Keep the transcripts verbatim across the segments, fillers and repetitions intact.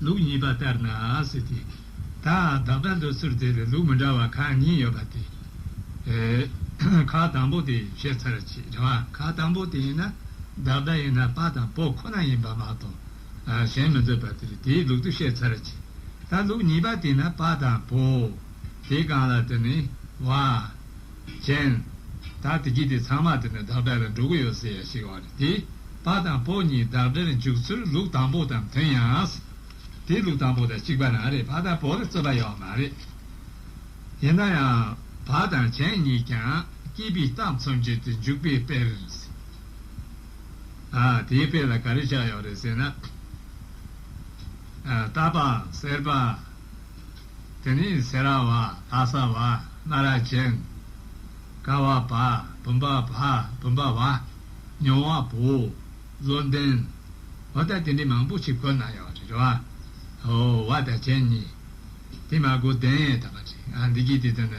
ལུགས་གཉིས་པ་ལྟར་ན་ཟེར་ཏེ། ད་བདག་སྒྲ་འདོད་ཚུལ་དེ་ལས་ལུགས་མི་འདྲ་བ་ཁག་གཉིས་ཡོད་པ་དེ། ཨེ། ཁག་དང་པོ་དེ་བཤད་ཚར་ཅིག་རེད་བ། ཁག་དང་པོ་དེ་ཡིན་ན་བདག་སྒྲ་ཡིན་ན་པ་དང་པོ་ཁོ་ན་ཡིན་པ་མ་གཏོགས། ཨ། གཞན་མི་འཛོད་པ་དེ་རེད། དེའི་ལུགས་དེ་བཤད་ཚར་ཅིག་ད་ལུགས་གཉིས་པ་དེ་ན་པ་དང་པོ། དེའི་སྒང་ལ་དེ་ནི་བ། ཅན། ད་དེ་གྱིས་དེ་ཚང་མ་དེ་ནི་བདག་སྒྲ་ལ་འགྲོ་གི་ཡོད་ཟེར་ཡ་ཞིག་ཡོད་རེད་དེ། པ་དང་པོ་གཉིས་བདག་སྒྲར་འཇུག་ཚུལ་ལུགས་དང་པོ་དང་མཐུན་ཡང་། དེ་ལུགས་དང་པོ་དང་གཅིག་པ་རང་རེད། པ་དང་པོ་ལ་རྩོད་པ་ཡོད་མ་རེད། ཡིན་ན་ཡང་བ་དང་ཅན་གཉིས་ཀྱང་སྐྱེས་པའི་རྟགས་མཚོན་བྱེད་དུ་འཇུག་པའི་དཔེར། ཨ། དེའི་དཔེ་ལ་ག་རེ་བཞག་ཡོད་རེད་ཟེར་ན། ཨ། རྟ་པ། སེར་པ། དེ་ནས་སེ་ར་བ། ལྷ་ས་བ། སྣ་ར་ཅན། ཀ་བ་བ། བུམ་པ་བ། བུམ་པ་བ། མྱོང་བ་བོ། བློ་ལྡན། འོ་ད་དེ་འདྲའི་མང་པོ་ཞིག་བཀོད་གནང་ཡོད་རེད་བ། འོ་བ་དང་ཅན་གཉིས། དེ་མ་གོ་ལྡན་ཡས་དང་པ་རེད། ཨ། འདི་གྱིས་དེ་ལྟ་ན།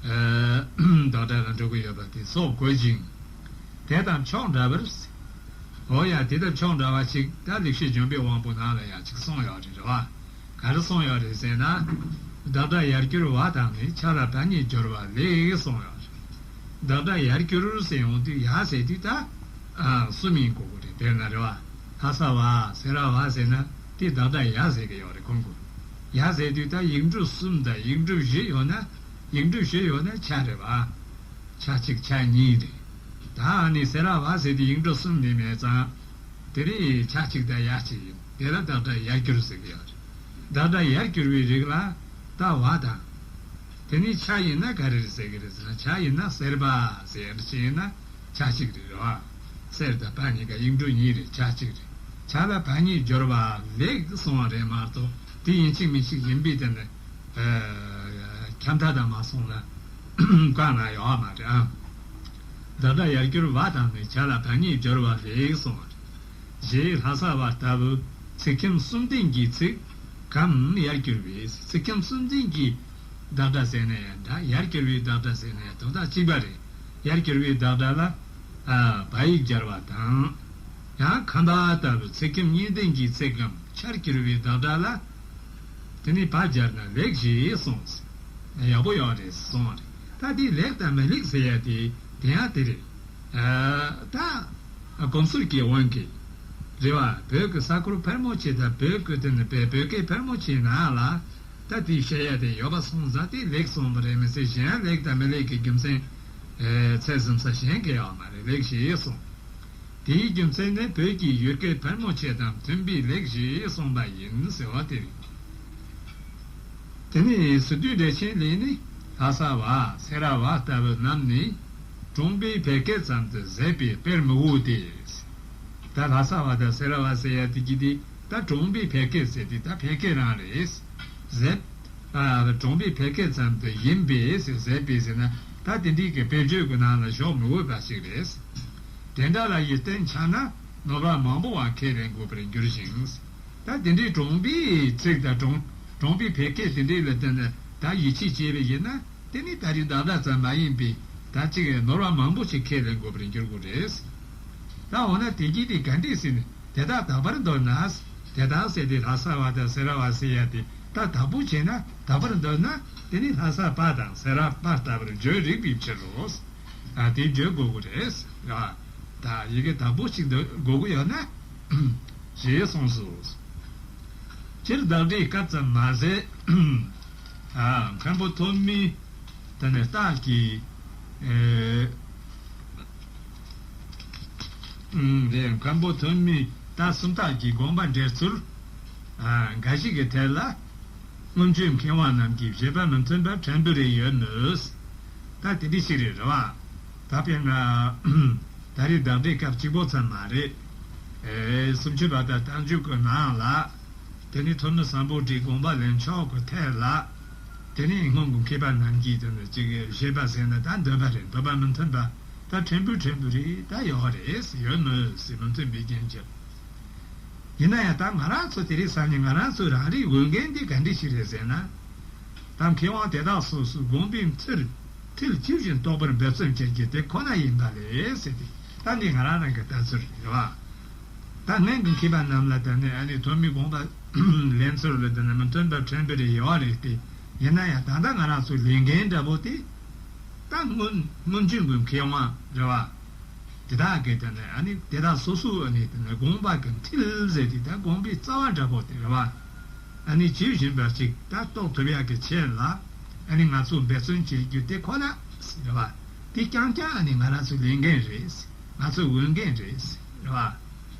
ཨ། བདག་སྒྲ་ལ་འགྲོ་གི་ཡོད་པ་དེ་སོགས་བཀོད་ཅིང་། དེ་དང་ཕྱོགས་འདྲ་བར། འོ་ཡ། དེ་དང་ཕྱོགས་འདྲ་བ་ཞིག་ད་ལེགས་བཤད་ལྗོན་པའི་དབང་པོ་ནང་ལ་ཡང་ཅིག་གསུངས་ཡོད་རེད་བ། ག་རེ་གསུངས་ཡོད་རེད་ཟེར་ན། བདག་སྒྲ་ཡར་གྱུར་བ་དང་ནི་ཆ་ལ་བ་གཉིས་སྦྱོར་བ་ལེགས་གསུངས་ཡོད་རེད། བདག་སྒྲ་ཡར་གྱུར་ཟེར་ཡོང་དུས་ཡ་ཟེར་དུས་ད། ཨ། གསུམ་ཡིན་དགོས་ཀྱི་རེད། དཔེར་ན་རེད་བ། ལྷ་ས་བ། སེ་ར་བ་ཟེར་ན་དེ་བདག་སྒྲ་ཡ་ཟེར་གྱི་ཡོད་རེད་ཁོང་གིས། ཡ་ཟེར་དུས་ད་ཡིག་འབྲུ་གསུམ་དང་ཡིག་འབྲུ་བཞི་ཡོད་ན། ཡིག་འབྲུ་བཞི་ཡོད་ན་ཆ་རེད་བ། ཆ་གཅིག་ཆ་གཉིས་རེད། ད་ཨ་ནི་སེ་ར་བ་ཟེར་དུས་ཡིག་འབྲུ་གསུམ་ནི་མེད་ཙང་། དེ་རིང་ཆ་གཅིག་དང་ཡ་གཅིག་ཡིན། དེ་ལ་བདག་སྒྲ་ཡར་གྱུར་ཟེར་གྱི་ཡོད་རེད། བདག་སྒྲ་ཡར་གྱུར་བའི་རིགས་ལ་ད་བ་དང་། དེ་ནི་ཆ་ཡིན་ན་ག་རེ་རེད་ཟེར་གྱི་རེད་ཟེར་ན། ཆ་ཡིན་ན་སེར་པ་ཟེར་ཡ་འདྲ་ཅིག་ཡིན་ན་ཆ་གཅིག་རེད་བ། སེར་དང་པ་གཉིས་ཀ་ཡིག་འབྲུ་གཉིས་རེད། ཆ་གཅིག་རེད། ཆ་ལ་བ་གཉིས་སྦྱོར་བ་ལེགས་གསུངས་པ་རེད་མ་གཏོགས་དེ་ཡིན་གཅིག་མིན་གཅིག་ཡིན་པའི་དེ་ནི། ཨ། ཁྱབ་མཐའ་དང་མ་སོང་ན་བཀག་ན་ཡོད་མ་རེད་ཨ། བདག་སྒྲ་ཡར་གྱུར་བ་དང་ནི་ཆ་ལ་བ་གཉིས་སྦྱོར་བ་ལེགས་གསུངས་པ་རེད། ཞེས་ལྷ་ས་བ་ལྟ་བུ་ཚིག་ཁྱིམ་གསུམ་ལྡན་གྱི་ཚིག་གམ་ཡར་གྱུར་པའི། ཚིག་ཁྱིམ་གསུམ་ལྡན་གྱི་བདག་སྒྲ་ཟེར་ན་ཡང་འདྲ། ཡར་གྱུར་པའི་བདག་སྒྲ་ཟེར་ན་ཡང་དོན་དག་གཅིག་པ་རེད། ཡར་གྱུར་པའི་བདག་སྒྲ་ལ། ཨ། བ་ཡིག་སྦྱར་བ་དང་། ཡང་ཁམས་པ་ལྟ་བུ་ཚིག་ཁྱིམ་གཉིས་ལྡན་གྱི་ཚིག་གམ་ཆར་གྱུར་པའི་བདག་སྒྲ་ལ། དེ་ནི་བ་སྦྱར་ན་ལེགས་ཞེས་གསུངས། ཡག་པོ་ཡོད་རེད་གསུངས་རེད། ད་དེ་ལེགས་དང་མི་ལེགས་ཟེར་ཡ་དེ་དེ་ཡང་དེ་རེད། ཨ། ད་གོམས་སྲོལ་གྱི་དབང་གིས་རེད་བ། བོད་ཀྱི་ས་ཁུལ་ཕལ་མོ་ཆེ་དང་བོད་ཀྱི་དེ་ནི་བོད་བོད་སྐད་ཕལ་མོ་ཆེའི་ནང་ལ་ད་དེ་བཤད་ཡ་དེ་ཡོད་པ་སོང་ཙང་དེ་ལེགས་གསུངས་པ་རེད་མི་ཚད་གཞན་ལེགས་དང་མི་ལེགས་ཀྱི་རྒྱུ་མཚན། ཨེ། ཚད་ཟིན་ས་གཞན་གྱི་ཡོད་མ་རེད། ལེགས་ཞེས་གསུངས། དེའི་རྒྱུ་མཚན་ནི་བོད་ཀྱི་ཡུལ་སྐད་ཕལ་མོ་ཆེ་དང་མཐུན་པས་ལེགས་ཞེས་གསུངས་པ་ཡིན་ཟེར་བ་དེ་རེད། དེ་ནས་སི་ཏུ་འགྲེལ་ཆེན་ལས་ནི། ལྷ་ས་བ་སེ་ར་བ་ལྟ་བུ་རྣམས་ནི་གྲོང་པའི་ཕལ་སྐད་ཙམ་དུ་ཟད་པའི་དཔེར་མི་འོས་ཏེ། ད་ལྷ་ས་བ་དང་སེ་ར་བ་ཟེར་ཡ་དེ་གྱིས་དེ་ད་གྲོང་པའི་ཕལ་སྐད་ཟེར་དེ་ད་ཕལ་སྐད་རང་རེད། ཟད། ཨ། གྲོང་པའི་ཕལ་སྐད་ཙམ་དུ་ཡིན་པས་ཟེར། ཟད་པས་ཟེར་ན་ད་དེ་འདྲའི་གི་དཔེར་བརྗོད་ཀྱི་ནང་ལ་ཞོག་མི་འོས་པ་ཞིག་རེད། དེ་འདྲ་ལ་ཡིད་བརྟན་ཆགས་ན་ནོར་བ་མང་པོ་བ་ཁས་ལེན་དགོས་པར་འགྱུར་ཞིང་། ད་དེ་འདྲའི་གྲོང་པའི་ཚིག་དང་གྲོང་གྲོང་པའི་ཕལ་སྐད་དེ་འདྲའི་ལ་བརྟེན་ནས་ད་ཡིད་ཆེས་བྱས་པ་ཡིན་ན། དེ་ནི་ད་རེས་བདག་སྒྲ་ཙམ་མ་ཡིན་པའི་ད་ཅིག་ནོར་བ་མང་པོ་ཞིག་ཁས་ལེན་དགོས་པར་འགྱུར་དགོས་རེད། ད་འོ་ན་དེ་གྱིས་དེ་ག་འདྲས་ཟེར་ནས་དེ་དག་དག་པར་འདོད་ན། དེ་དག་ཟེར་དེ་ལྷ་ས་བ་དང་སེ་ར་བ་ཟེར་ཡ་དེ་ད་དག་པོ་བྱས་ན་དག་པར་འདོད་ན། དེ་ནི་ལྷ་ས་པ་དང་སེ་ར་པ་ལྟ་བུར་བརྗོད་རིགས་པའི་ཕྱིར་རོ། ཨ། དེ་བརྗོད་དགོས་ཀྱི་རེད། ཨ། ད་ཡི་གེ་དག་པོ་ཞིག་འདོད་དགོས་ཀྱི་ཡོད་ན། ཞེས་གསུངས་སོ། སྤྱིར་བདག་སྒྲའི་སྐབས་ཙམ་མ་ཟད། ཨ། མཁན་པོ་ཐོན་མིའི་དེ་ནས་རྟགས་ཀྱི། ཨེ། ཨུམ། རེད། མཁན་པོ་ཐོན་མིའི་རྟགས་སུམ་རྟགས་ཀྱི་དགོངས་པ་འགྲེལ་ཚུལ། ཨ། འགའ་ཞིག་གི་ཐད་ལ། སྔོན་བརྗོད་མཁས་དབང་རྣམས་ཀྱི་བཞེད་པ་མི་མཐུན་པ་ཕྲན་བུ་རེ་ཡོད་མོད། ད་དེ་འདྲ་ཞིག་རེད། རེད་བ། ད་དཔེར་ན། ད་རེས་བདག་སྒྲའི་སྐབས་གཅིག་པོ་ཙམ་མ་རེད། ཨེ། སུམ་ཅུ་པ་དང་རྟགས་འཇུག་གི་ནང་ལ། དེ་ནི་ཐོན་མི་སམ་བྷོ་ཊའི་དགོངས་པ་ལེན་ཕྱོགས་ཀྱི་ཐད་ལ། དེ་ནི་སྔོན་གྱི་མཁས་པ་རྣམས་ཀྱིས་དེ་ནི་ཅིག་བཞེད་པ་ཟེར་ན་ད་འདོད་པ་རེད། འདོད་པ་མི་མཐུན་པ་ད་ཕྲན་བུ་ཕྲན་བུ་རེད། ད་ཡོད་རེད། ཡོད་མོད་ཟེར། མི་མཐུན་པའི་རྐྱེན་གྱིས། ཡིན་ན་ཡང་ད་ང་རང་ཚོ་དེ་རིང་སང་ཉིན་ང་རང་ཚོའི་རང་རིག་འོས་འགན་འདི་ག་འདྲ་ཞིག་རེད་ཟེར་ན། ད་མཁས་དབང་དེ་དག་སོ་སོའི་དགོངས་པའི་མཐིལ་མཐིལ་ཇི་བཞིན་རྟོགས་པར་འབད་བརྩོན་བྱེད་རྒྱུ་དེ་ཁོ་ན་ཡིན་པ་ལས་ཟེར་ཏེ། ད་འདི་ང་རང་རང་གི་ལྟ་ཚུལ་རེད་བ། ད་སྔོན་གྱི་མཁས་པ་རྣམས་ལ་ད་ནི་ཨ་ནི་ཐོན་མིའི་དགོངས་པ་ལེན་ཚུལ་ལ་ད་ནི་མི་མཐུན་པ་ཕྲན་བུ་རེ་ཡོད་རེད་དེ། ཡིན་ན་ཡང་ད་ལྟ་ང་རང་ཚོའི་ལས་འགན་འདྲ་པོ་དེ། ད་སྔོན་སྔོན་བྱོན་གྱི་མཁས་དབང་རེད་བ། དེ་དག་གིས་དེ་ནས་ཨ་ནི་དེ་དག་སོ་སོའི་ཨ་ནི་དེ་ནས་དགོངས་པ་གི་མཐིལ་ཟེར་དེ་ད་དགོངས་པའི་རྩ་བ་འདྲ་པོ་དེ་རེད་བ། ཨ་ནི་ཇི་བཞིན་པ་ཅིག་ད་རྟོགས་ཐུབ་ཡག་གི་ཆེད་ལ་ཨ་ནི་ང་ཚོ་འབད་བརྩོན་བྱེད་རྒྱུ་དེ་ཁོ་ན་རེད་བ། དེ་རྐྱང་རྐྱང་ཨ་ནི་ང་རང་ཚོའི་ལས་འགན་རེད། ང་ཚོའི་འོས་འགན་རེད། རེད་བ།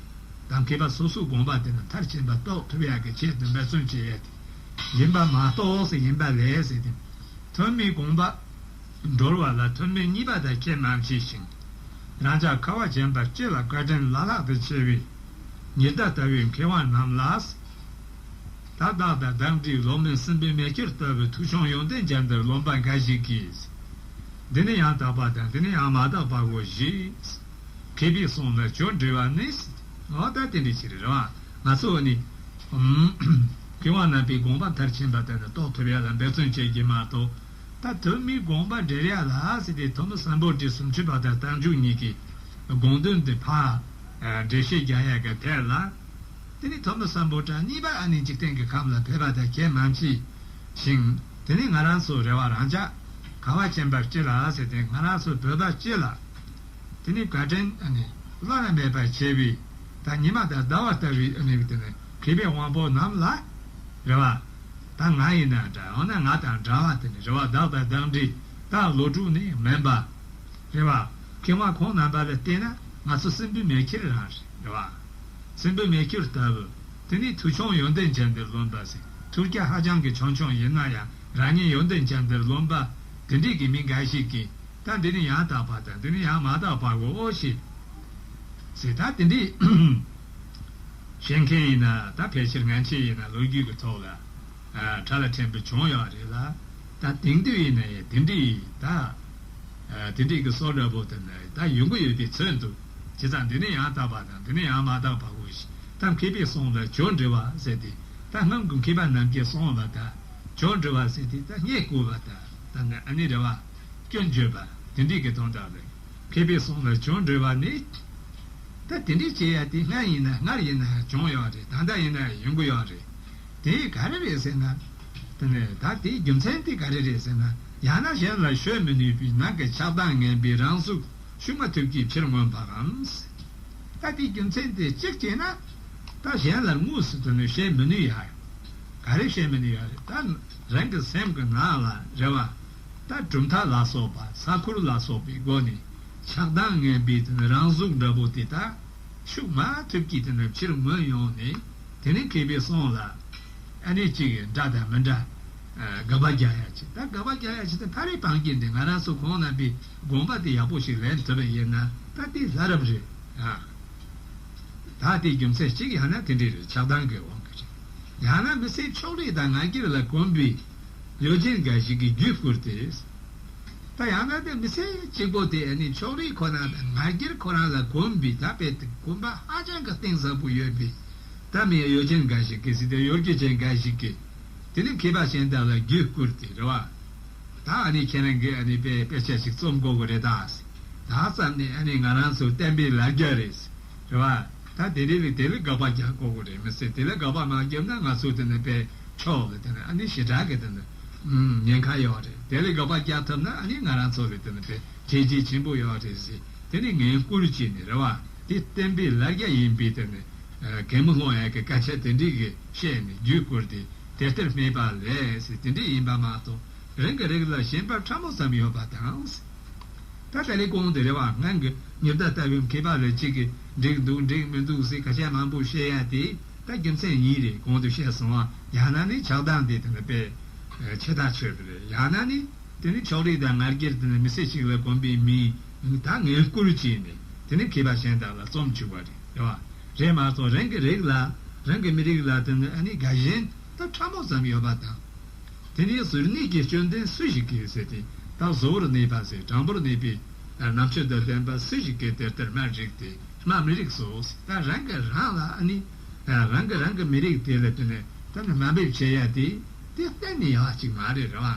ད་མཁས་པ་སོ་སོའི་དགོངས་པ་དེ་ནི་མཐར་ཕྱིན་པ་རྟོགས་ཐུབ་ཡག་གི་ཆེད་དུ་འབད་བརྩོན་བྱེད་ཡས་དེ་ཡིན་པ་མ་གཏོགས་ཟེར་ཡིན་པ་ལས་ཟེར་ཏེ། ཐོན་མིའི་དགོངས་པ་གྲོལ་བ་ལ་ཐོན་མི་གཉིས་པ་དག་ཁས་མ་འཆེ་ཞིང་། རང་ཅག་ཁ་བ་ཅན་པ་སྤྱི་ལ་བཀའ་དྲིན་བླ་ལྷག་ཏུ་ཆེ་བའི་ཉི་ཟླ་ལྟ་བུའི་མཁས་དབང་རྣམས་ལ། ད་བདག་དང་བདག་འདྲའི་བློ་དམན་སྲིན་པོའི་མེ་ཁྱེར་ལྟ་བུའི་ཐུགས་སྐྱོང་ཡོན་ཏན་ཅན་དེར་རློམ་པ་འགའ་ཞིག་གིས། འདི་ནི་ཡང་དག་པ་དང་འདི་ནི་ཡང་མ་དག་པའོ་ཞེས། མཁས་པའི་གསུང་ལ་ཇོ་འདྲི་བ་ནི། འོ་ད་དེ་འདྲ་ཞིག་རེད་བ། ང་ཚོ་ནི། མཁས་དབང་རྣམ་པའི་དགོངས་པ་མཐར་ཕྱིན་པ་དེ་ནི་རྟོགས་ཐུབ་ཡ་ལ་འབད་བརྩོན་བྱེད་ཀྱི་མ་གཏོགས། ད་ཐོན་མིའི་དགོངས་པ་འགྲེལ་ཡ་ལ་ཟེར་ཏེ་ཐོན་མི་སམ་བྷོ་ཊ་སུམ་ཅུ་པ་དང་རྟགས་འཇུག་གཉིས་ཀྱི་དགོངས་དོན་དེ་ཕར་འགྲེལ་བཤད་རྒྱག་ཡ་གི་ཐད་ལ། དེ་ནི་ཐོན་མི་སམ་བྷོ་ཊ་གཉིས་པ་ཨ་ནི་འཇིག་རྟེན་གྱི་ཁམས་ལ་ཕེབས་པ་དང་ཁས་མ་འཆེ་ཞིང་། དེ་ནི་ང་རང་ཚོ་རེ་བ་རང་ཅག་ཁ་བ་ཅན་པ་སྤྱི་ལ་ཟེར་ཏེ་ང་རང་ཚོ་བོད་པ་སྤྱི་ལ། དེ་ནི་བཀའ་དྲིན་ཨ་ནི་བླ་ན་མེད་པ་ཆེ་བའི་ད་ཉི་མ་དང་ཟླ་བ་ལྟ་བུའི་ཨ་ནི་དེ་ནི་མཁས་པའི་དབང་པོ་རྣམས་ལ་རེ་བ། ད་ང་ཡིན་ན་འདྲ་འོ་ན་ང་དང་འདྲ་བ་དེ་ནི་རེ་བ་བདག་དང་བདག་འདྲའི་ད་བློ་གྲོས་ནི་མིན་པ། རེད་བ། མཁས་དབང་ཁོང་རྣམ་པ་ལ་བལྟས་ན་ང་ཚོ་སྲིན་པོའི་མེ་ཁྱེར་རང་རེད་བ། སྲིན་པོའི་མེ་ཁྱེར་ལྟ་བུ། དེ་ནི་ཐུགས་སྐྱོང་ཡོན་ཏན་ཅན་དེར་རློམ་པ་ཟེར། ཐུགས་རྒྱ་ཧ་ཅང་གི་ཆུང་ཆུང་ཡིན་ན་ཡང་རང་ཉིད་ཡོན་ཏན་ཅན་དེར་རློམ་པ། དེ་འདྲས་ཀྱི་མི་འགའ་ཞིག་གིས་ད་འདི་ནི་ཡང་དག་པ་དང་འདི་ནི་ཡང་མ་དག་པའོ་ཞེས་ཟེར། ད་དེ་འདྲས་བཤད་མཁན་ཡིན་ན་ད་ཕལ་ཆེར་ང་ཚོ་ཡིན་ན་ལོ་རྒྱུས་ཀྱི་ཐོག་ལ། ཨ་གྲྭ་ལ་ཕྲན་བུ་བྱུང་ཡོད་རེད་ལ། ད་དེང་དུས་ཡིན་ན་ཡང་དེ་འདྲའི་ད་ཨ་དེ་འདྲའི་གི་སྲོལ་འདྲ་པོ་དེ་ནི་ད་ཡོང་གི་ཡོད་པའི་ཚོད་འདུག་བྱས་ཙང་འདི་ནི་ཡང་དག་པ་དང་འདི་ནི་ཡང་མ་དག་པའོ་ཞེས་ད་མཁས་པའི་གསུང་ལ་ཇོ་འདྲི་བ་ཟེར་ཏེ། ད་སྔོན་གྱི་མཁས་པ་རྣམས་ཀྱིས་གསུངས་པ་དང་ཇོ་འདྲི་བ་ཟེར་ཏེ་ད་བསྙད་བཀུར་བ་དང་ད་ནི་ཨ་ནི་རེད་བ། སྐྱོན་བརྗོད་པ་དེ་འདྲའི་གི་དོན་དག་རེད། མཁས་པའི་གསུང་ལ་ཇོ་འདྲི་བ་ནི། ད་དེ་འདྲའི་བྱེད་ཡ་དེ་སྔར་ཡིན་ན་སྔར་ཡིན་ན་བྱུང་ཡོད་རེད། ད་ལྟ་ཡིན་ན་ཡོང་གི་ཡོད་རེད། དེ་ག་རེ་རེད་ཟེར་ན། དེ་ནས་ད་དེའི་རྒྱུ་མཚན་དེ་ག་རེ་རེད་ཟེར་ན། ཡང་ན་གཞན་ལ་ཤོད་མི་ནུས་པའི་ནང་གི་ཆགས་སྡང་ངན་པའི་རང་གཟུགས་ཤུགས་མ་ཐུབ་ཀྱིས་ཕྱིར་མངོན་པའམ། ད་དེའི་རྒྱུ་མཚན་དེ་གཅིག་བྱས་ན། ད་གཞན་ལ་དངོས་སུ་དེ་ནས་བཤད་མི་ནུས་ཡ། ག་རེ་བཤད་མི་ནུས་ཡ་རེད། ད་རང་གི་སེམས་ཀྱི་ནང་ལ་རེ་བ། ད་གྲུབ་མཐའ་ལ་སོགས་པ་ས་ཁུལ་ལ་སོགས་པའི་སྒོ་ནས་ཆགས་སྡང་ངན་པའི་དེ་ནི་རང་གཟུགས་འདྲ་པོ་དེ་དག་ཤུགས་མ་ཐུབ་ཀྱིས་དེ་ནི་ཕྱིར་མངོན་ཡོང་ནས་དེ་ནི་མཁས་པའི་གསུང་ལ་ཨ་ནི་གཅིག་འདྲ་དང་མི་འདྲ། དགག་པ་རྒྱག་ཡ་ཅིག་ད་དགག་པ་རྒྱག་ཡ་ཅིག་ད་ཕ་རི་པང་གི་འདི་ང་རང་ཚོ་གོང་ན་པའི་དགོངས་པ་དེ་ཡག་པོ་ཞིག་ལེན་ཐུབ་པ་ཡིན་ན་ད་དེ་ལྷ་རབ་རེད་ཨ། ད་དེའི་རྒྱུ་མཚན་གཅིག་ཡང་ན་དེ་འདྲའི་རེད། ཆགས་སྡང་གི་དབང་གིས་རེད། ཡང་ན་མི་ཚེ་ཕྱོགས་རིས་དང་ང་རྒྱལ་ལ་གོམས་པའི་ཡོ་ཅན་འགའ་ཞིག་གིས་རྒྱུད་བསྐུལ་ཏེ། ད་ཡང་ན་དེ་མི་ཚེ་གཅིག་པོ་དེ་ནི་ཕྱོགས་རིས་ཁོ་ན་དང་ང་རྒྱལ་ཁོ་རང་ལ་གོམས་པའི་ད་དཔེ་དེ་གོམས་པ་ཧ་ཅང་གི་གཏིང་ཟབ་པོ་ཡོད་པའི་ད་མི་ཡོ་ཅན་འགའ་ཞིག་གིས་ཟེར་ཏེ་ཡོ་རྒྱུ་ཅན་འགའ་ཞིག་གིས་དེ་ནི་མཁས་པ་གཞན་དག་ལ་རྒྱུད་བསྐུལ་ཏེ་རེད་བ། ད་ཨ་ནི་ཁྱེད་རང་གིས་ཨ་ནི་དཔེ་དཔེ་ཆ་ཞིག་རྩོམ་དགོས་གི་རེད་ད། ད་ཙམ་ནས་ཨ་ནི་ང་རང་ཚོ་བསྟན་པའི་ལ་རྒྱ་རེད། རེད་བ། ད་དེ་རིང་ལ་དེ་ལ་དགག་པ་རྒྱག་དགོས་གི་རེད་མི་སྲིད། དེ་ལ་དགག་པ་མ་བརྒྱབ་ན་ང་ཚོ་དེ་ནི་དཔེ་ཆོག་ལ་དེ་ནི་ཨ་ནི་ཞེ་དྲག་གི་དེ་ནི་ཉེན་ཁ་ཡོད་རེད། དེ་ལ་དགག་པ་རྒྱག་ཐུབ་ན་ཨ་ནི་ང་རང་ཚོ་ལ་དེ་ནི་དཔེ་བྱས་རྗེས་ཆེན་པོ་ཡོད་རེད་ཟེར། དེ་ནི་ངས་བསྐུར་བྱས་ནས་རེད་བ། དེ་བསྟན་པའི་ལ་རྒྱ་ཡིན་པའི་དེ་ནི་གད་མོ་སློང་ཡག་གི་སྐད་ཆ་དེ་འདྲའི་གི་བཤད་ནས་རྒྱུད་བསྐུར་ཏེ། དེ་ལྟར་སྨྲས་པ་ལས་ཟེར་དེ་འདྲ་ཡིན་པ་མ་གཏོགས་རང་གི་རིགས་ལ་ཞེན་པ་ཕྲ་མོ་ཙམ་ཡོད་པ་དང་། ད་ལྟ་ལས་གོང་དུ་རེ་བ་སྔོན་གྱི་ཉི་ཟླ་ལྟ་བུའི་མཁས་པ་ལ་གཅིག་གིས་འགྲིག་འདུག་འགྲིག་མི་འདུག་ཟེར་སྐད་ཆ་མང་པོ་བཤད་ཡ་དེ་ད་རྒྱུ་མཚན་གཉིས་རེད། གོང་དུ་བཤད་སོང་བ་ཡང་ན་ནི་ཆགས་སྡང་དེ་དེ་ནི་དཔེ་ཆེ་ཐག་ཆོད་པ་རེད། ཡང་ན་ནི་དེ་ནི་ཕྱོགས་རིས་དང་ང་རྒྱལ་དེ་ནི་མི་ཚེ་གཅིག་ལ་གོམས་པའི་མི་ད་ངས་བསྐུར་བྱས་ནས་དེ་ནི་མཁས་པ་གཞན་དག་ལ་རྩོམ་བཅུག་པ་རེད། རེད་བ། རེད་མ་གཏོགས་རང་གི་རིགས་ལ་རང་གི་མི་རིགས་ལ་དེ་ནི་ཨ་ནི་དགའ་ཞེན་ད་ཕྲ་མོ་ཙམ་ཡོད་པ་དང་། དེ་ནི་གཟུར་གནས་ཀྱི་སྐྱོན་ལྡན་སུ་ཞིག་གིས་ཟེར་ཏེ་ད་གཟུ་བོར་གནས་པ་ཟེར་དྲང་པོར་གནས་པའི་རྣམ་དཔྱོད་དང་ལྡན་པ་སུ་ཞིག་གིས་དེ་ལྟར་སྨྲ་རིགས་ཏེ་སྨྲ་མི་རིགས་སོ། ད་རང་གི་རང་ལ་ཨ་ནི་རང་གི་རང་གི་མི་རིགས་དེ་ལ་དེ་ནི་ད་ནི་དམའ་འབེབས་བྱེད་ཡ་དེ་དེ་གཏན་ནས་ཡག་ཅིག་མ་རེད། རེད་བ།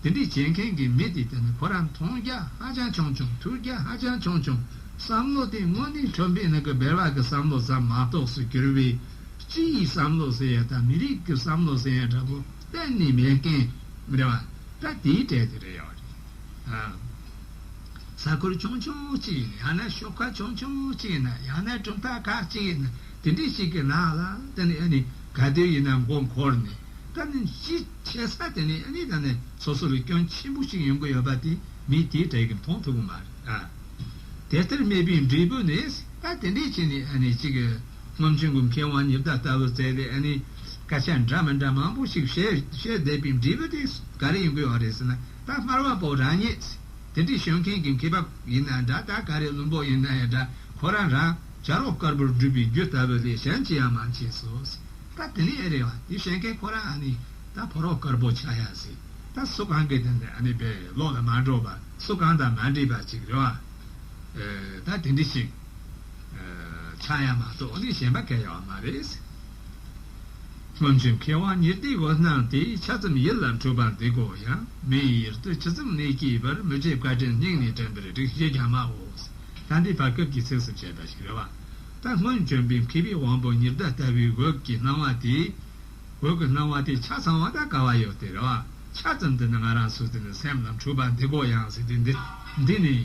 དེ་འདྲའི་བྱེད་མཁན་གྱི་མི་དེ་དེ་ནི་ཁོ་རང་མཐོང་རྒྱ་ཧ་ཅང་ཆུང་ཆུང་ཐོས་རྒྱ་ཧ་ཅང་ཆུང་ཆུང་ བསམ་བློ་དེ་དངོས་གནས་ཁྲོན་པའི་ནང་གི་སྦལ་པ་གི་བསམ་བློ་ཙམ་མ་གཏོགས་སུ་གྱུར་པའི་སྤྱི་ཡི་བསམ་བློ་ཟེར་ཡ་དང་མི་རིགས་ཀྱི་བསམ་བློ་ཟེར་ཡ་འདྲ་པོ་གཏན་ནས་མེད་མཁན་རེད་པ། ད་དེའི་གྲས་དེ་རེད་ཡོད་རེད། ཨ། ས་ཁུལ་ཆུང་ཆུང་གཅིག་ཡིན་ན། ཡང་ན་ཤོག་ཁག་ཆུང་ཆུང་གཅིག་ཡིན་ན། ཡང་ན་གྲུབ་མཐའ་ཁག་གཅིག་ཡིན་ན། དེ་འདྲའི་ཞིག་གི་ནང་ལ་དེ་ནི་ཨ་ནི་ག་དུས་ཡིན་ན་མགོ་འཁོར་ནས། ད་ནི་གཞིས་ཆེ་ས་དེ་ནི་ཨ་ནི་ད་ནི་སོ་སོ་ལ་སྐྱོན་ཆེན་པོ་ཞིག་ཡོང་གི་ཡོད་པ་དེ་མི་དེའི་གྲས་ཀྱིས་མཐོང་ཐུབ་ཀྱི་མ་རེད། ཨ། དེ་ལྟར་སྨྲས་པའི་འབྲས་བུ་ནི། ད་དེ་འདྲས་བྱས་ནས་ཨ་ནི་གཅིག་གི་སྔོན་བྱོན་གྱི་མཁས་དབང་ཉི་ཟླ་ལྟ་བུ་བཙལ་ཏེ་ཨ་ནི་སྐད་ཆ་འདྲ་མི་འདྲ་མང་པོ་ཞིག་བཤད་བཤད་བསྡད་པའི་འབྲས་བུ་དེ་ག་རེ་ཡོང་གི་ཡོད་རེད་ཟེར་ན། ད་སྨྲ་བ་པོ་རང་ཉིད་དེ་འདྲའི་ཤོད་མཁན་གྱི་མཁས་པ་ཡིན་ན་འདྲ། ད་ག་རེ་བླུན་པོ་ཡིན་ན་ཡང་འདྲ། ཁོ་རང་རང་བྱ་རོག་དཀར་པོར་སྒྲུབ་པའི་རྒྱུ་ལྟ་བུ་ལས་གཞན་ཅི་ཡང་མ་མཆིས་སོ། ད་དེ་ནི་ཨེ་རེད་བ། དེ་བཤད་མཁན་ཁོ་རང་ཨ་ནི་ད་ཕོ་རོག་དཀར་པོ་ཆགས་ཡ་ཟིག་ད་སུ་གང་གིས་དེ་འདྲ་ཨ་ནི་བས་བློ་ལ་མ་འགྲོ་བ། སུ་གང་དང་མ་འདྲེས་པ་ཅིག་རེད་བ། ཨེ། ད་དེ་འདྲ་ཞིག་ཨེ། ཆགས་ཡ་མ་གཏོགས་ཨ་ནི་གཞན་པ་གང་ཡང་ཡོད་མ་རེད། སྔོན་བྱོན་མཁས་དབང་ཉི་ཟླའི་འོད་སྣང་དེ། ཆ་ཙམ་ཡིད་ལ་འཕྲོད་པར་འདི་གོ་ཡང་། མི་ཡི་ཡུལ་དུ་ཇི་ཙམ་གནས་ཀྱི་བར། མི་བརྗེད་བཀའ་དྲིན་སྙིང་ནས་དྲན་པར་རིགས། ཞེས་རྒྱ་མ་འོ། ད་འདི་བར་སྐབས་ཀྱི་ཚིགས་སུ་བཅད་པ་ཞིག་རེད་བ། ད་སྔོན་བྱོན་པའི་མཁས་པའི་དབང་པོ་ཉི་ཟླ་ལྟ་བུའི་འོད་ཀྱི་སྣང་བ་དེ། འོད་ཀྱི་སྣང་བ་དེ་ཆ་ཚང་བ་ད་ག་བ་ཡོད་དེ་རེད་བ། ཆ་ཙམ་དེ་ནི་ང་རང་ཚོ་དེ་ནི་སེམས་ལ་འཕྲོད་པ་འདི་གོ་ཡང་ཟེར་དེ་འདི་འདི་ནི།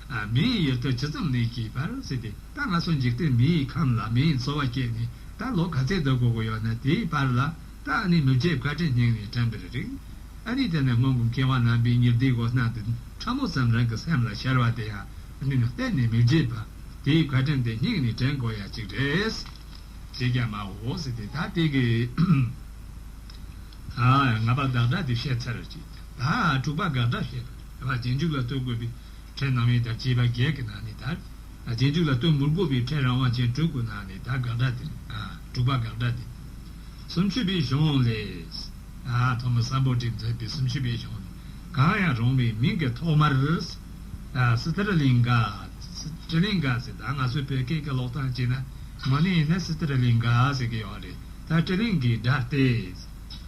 ཨ། མི་ཡི་ཡུལ་དུ་ཇི་ཙམ་གནས་ཀྱི་བར་ཟེར་ཏེ། ད་ང་ཚོ་འཇིག་རྟེན་མི་ཡི་ཁམས་ལ་མི་ཡི་འཚོ་བ་སྐྱེལ་ནས་ད་ལོ་ག་ཚད་སྡོད་དགོས་ཀྱི་ཡོད་ན། དེའི་བར་ལ་ད་ཨ་ནི་མི་བརྗེད་བཀའ་དྲིན་སྙིང་ནས་དྲན་པར་རིགས། ཨ་ནི་དེ་ནས་སྔོན་གྱི་མཁས་དབང་རྣམ་པའི་ཉི་ཟླའི་འོད་སྣང་དེ་ཕྲ་མོ་ཙམ་རང་གི་སེམས་ལ་ཤར་བ་དེ་ཡང་ཨ་ནི་གཏན་ནས་མི་བརྗེད་པ། དེའི་བཀའ་དྲིན་དེ་སྙིང་ནས་དྲན་དགོས་ཡ་ཅིག་རེད། ཅེས་རྒྱ་མ་འོ་ཟེར་ཏེ། ད་དེ་གི། ཨ། ལྔ་པ་དགག་སྒྲ་དེ་བཤད་ཚར་ཅིག་ད་དྲུག་པ་དགག་སྒྲ་བཤད་པ་རེད་བ། རྗེས་འཇུག་ལ་ལྟོས་དགོས་པའི་ཕྲད་རྣམ་དབྱེ་དང་བཅས་པ་བརྒྱད་ཀྱི་ནང་ནས། ད་རྗེས་འཇུག་ལ་ལྟོས་མི་དགོས་པའི་ཕྲད་རང་དབང་ཅན་དྲུག་གི་ནང་ནས་ད་དགག་སྒྲ་དེ། ཨ། དྲུག་པ་དགག་སྒྲ་དེ། སུམ་ཅུ་པའི་གཞུང་ལས། ཨ། ཐོག་མར་སམ་བྷོ་ཊས་མཛད་པའི་སུམ་ཅུ་པའི་གཞུང་ནས། གང་ཡང་རུང་བའི་མིང་གི་ཐོག་མར། ཨ། སི་ཐི་ར་ལིང་ག། སི་ཐི་ར་ལིང་ག་ཟེར། ད་ང་ཚོའི་བོད་སྐད་ཀྱི་ཀློག་སྟངས་བྱས་ན། དངོས་གནས་ཡིན་ན་སི་ཐི་ར་ལིང་ག་ཟེར་གྱི་ཡོད་རེད། ད་ཏྲི་ལིང་གའི་སྒྲ་སྟེ།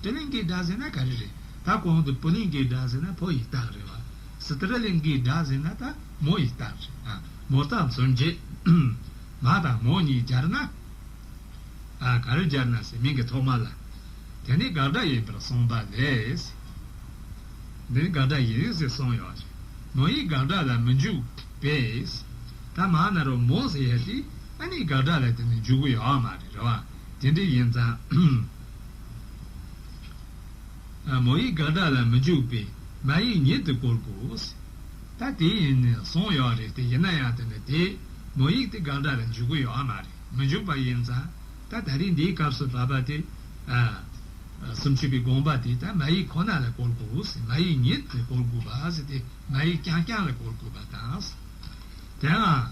ཏྲི་ལིང་གའི་སྒྲ་ཟེར་ན་ག་རེ་རེད། ད་གོང་དུ་པུ་ལིང་གའི་སྒྲ་ཟེར་ན་བུ་ཡི་རྟགས་རེད་བ། སི་ཐི་ར་ལིང་གའི་སྒྲ་ཟེར་ན་ད་མོ་ཡི་རྟགས་རེད། ཨ། མོ་རྟགས་མཚོན་བྱེད། མ་དང་མོ་གཉིས་སྦྱར་ན། ཨ། ག་རེ་སྦྱར་ན་ཟེར། མིང་གི་ཐོག་མ་ལ། དེ་ནི་དགག་སྒྲ་ཡིན་པར་གསུངས་པ་ལས། འདི་ནི་དགག་སྒྲ་ཡིན་ཟེར་གསུངས་ཡོད་རེད། མོ་ཡིག་དགག་སྒྲ་ལ་མི་འཇུག་པས། ད་མ་ན་རོ་མོ་ཟེར་ཡ་དེ་ཨ་ནི་དགག་སྒྲ་ལ་དེ་ནི་འཇུག་གི་ཡོད་མ་རེད། རེད་བ། དེ་འདྲ་ཡིན་ཙང་། ཨ། མོ་ཡིག་དགག་སྒྲ་ལ་མི་འཇུག་པས་མ་ཡིག་ཉིད་དུ་བཀོལ་དགོས། ད་དེ་ཡིན་ནི་གསུངས་ཡོད་རེད་དེ། ཡིན་ན་ཡང་དེ་ནི་དེ་མོ་ཡིག་དེ་དགག་སྒྲ་ལ་འཇུག་གི་ཡོད་མ་རེད། མི་འཇུག་པ་ཡིན་ཙང་། ད་ད་རེས་འདིའི་སྐབས་སུ་བབ་པ་དེ། ཨ། སུམ་ཅུ་པའི་དགོངས་པ་དེ་ད་མ་ཡིག་ཁོ་ན་ལ་བཀོལ་དགོས། མ་ཡིག་ཉིད་དུ་བཀོལ་དགོས་པ་ཟེར་ཏེ། མ་ཡིག་རྐྱང་རྐྱང་ལ་བཀོལ་དགོས་པ་དང་། དེའང་།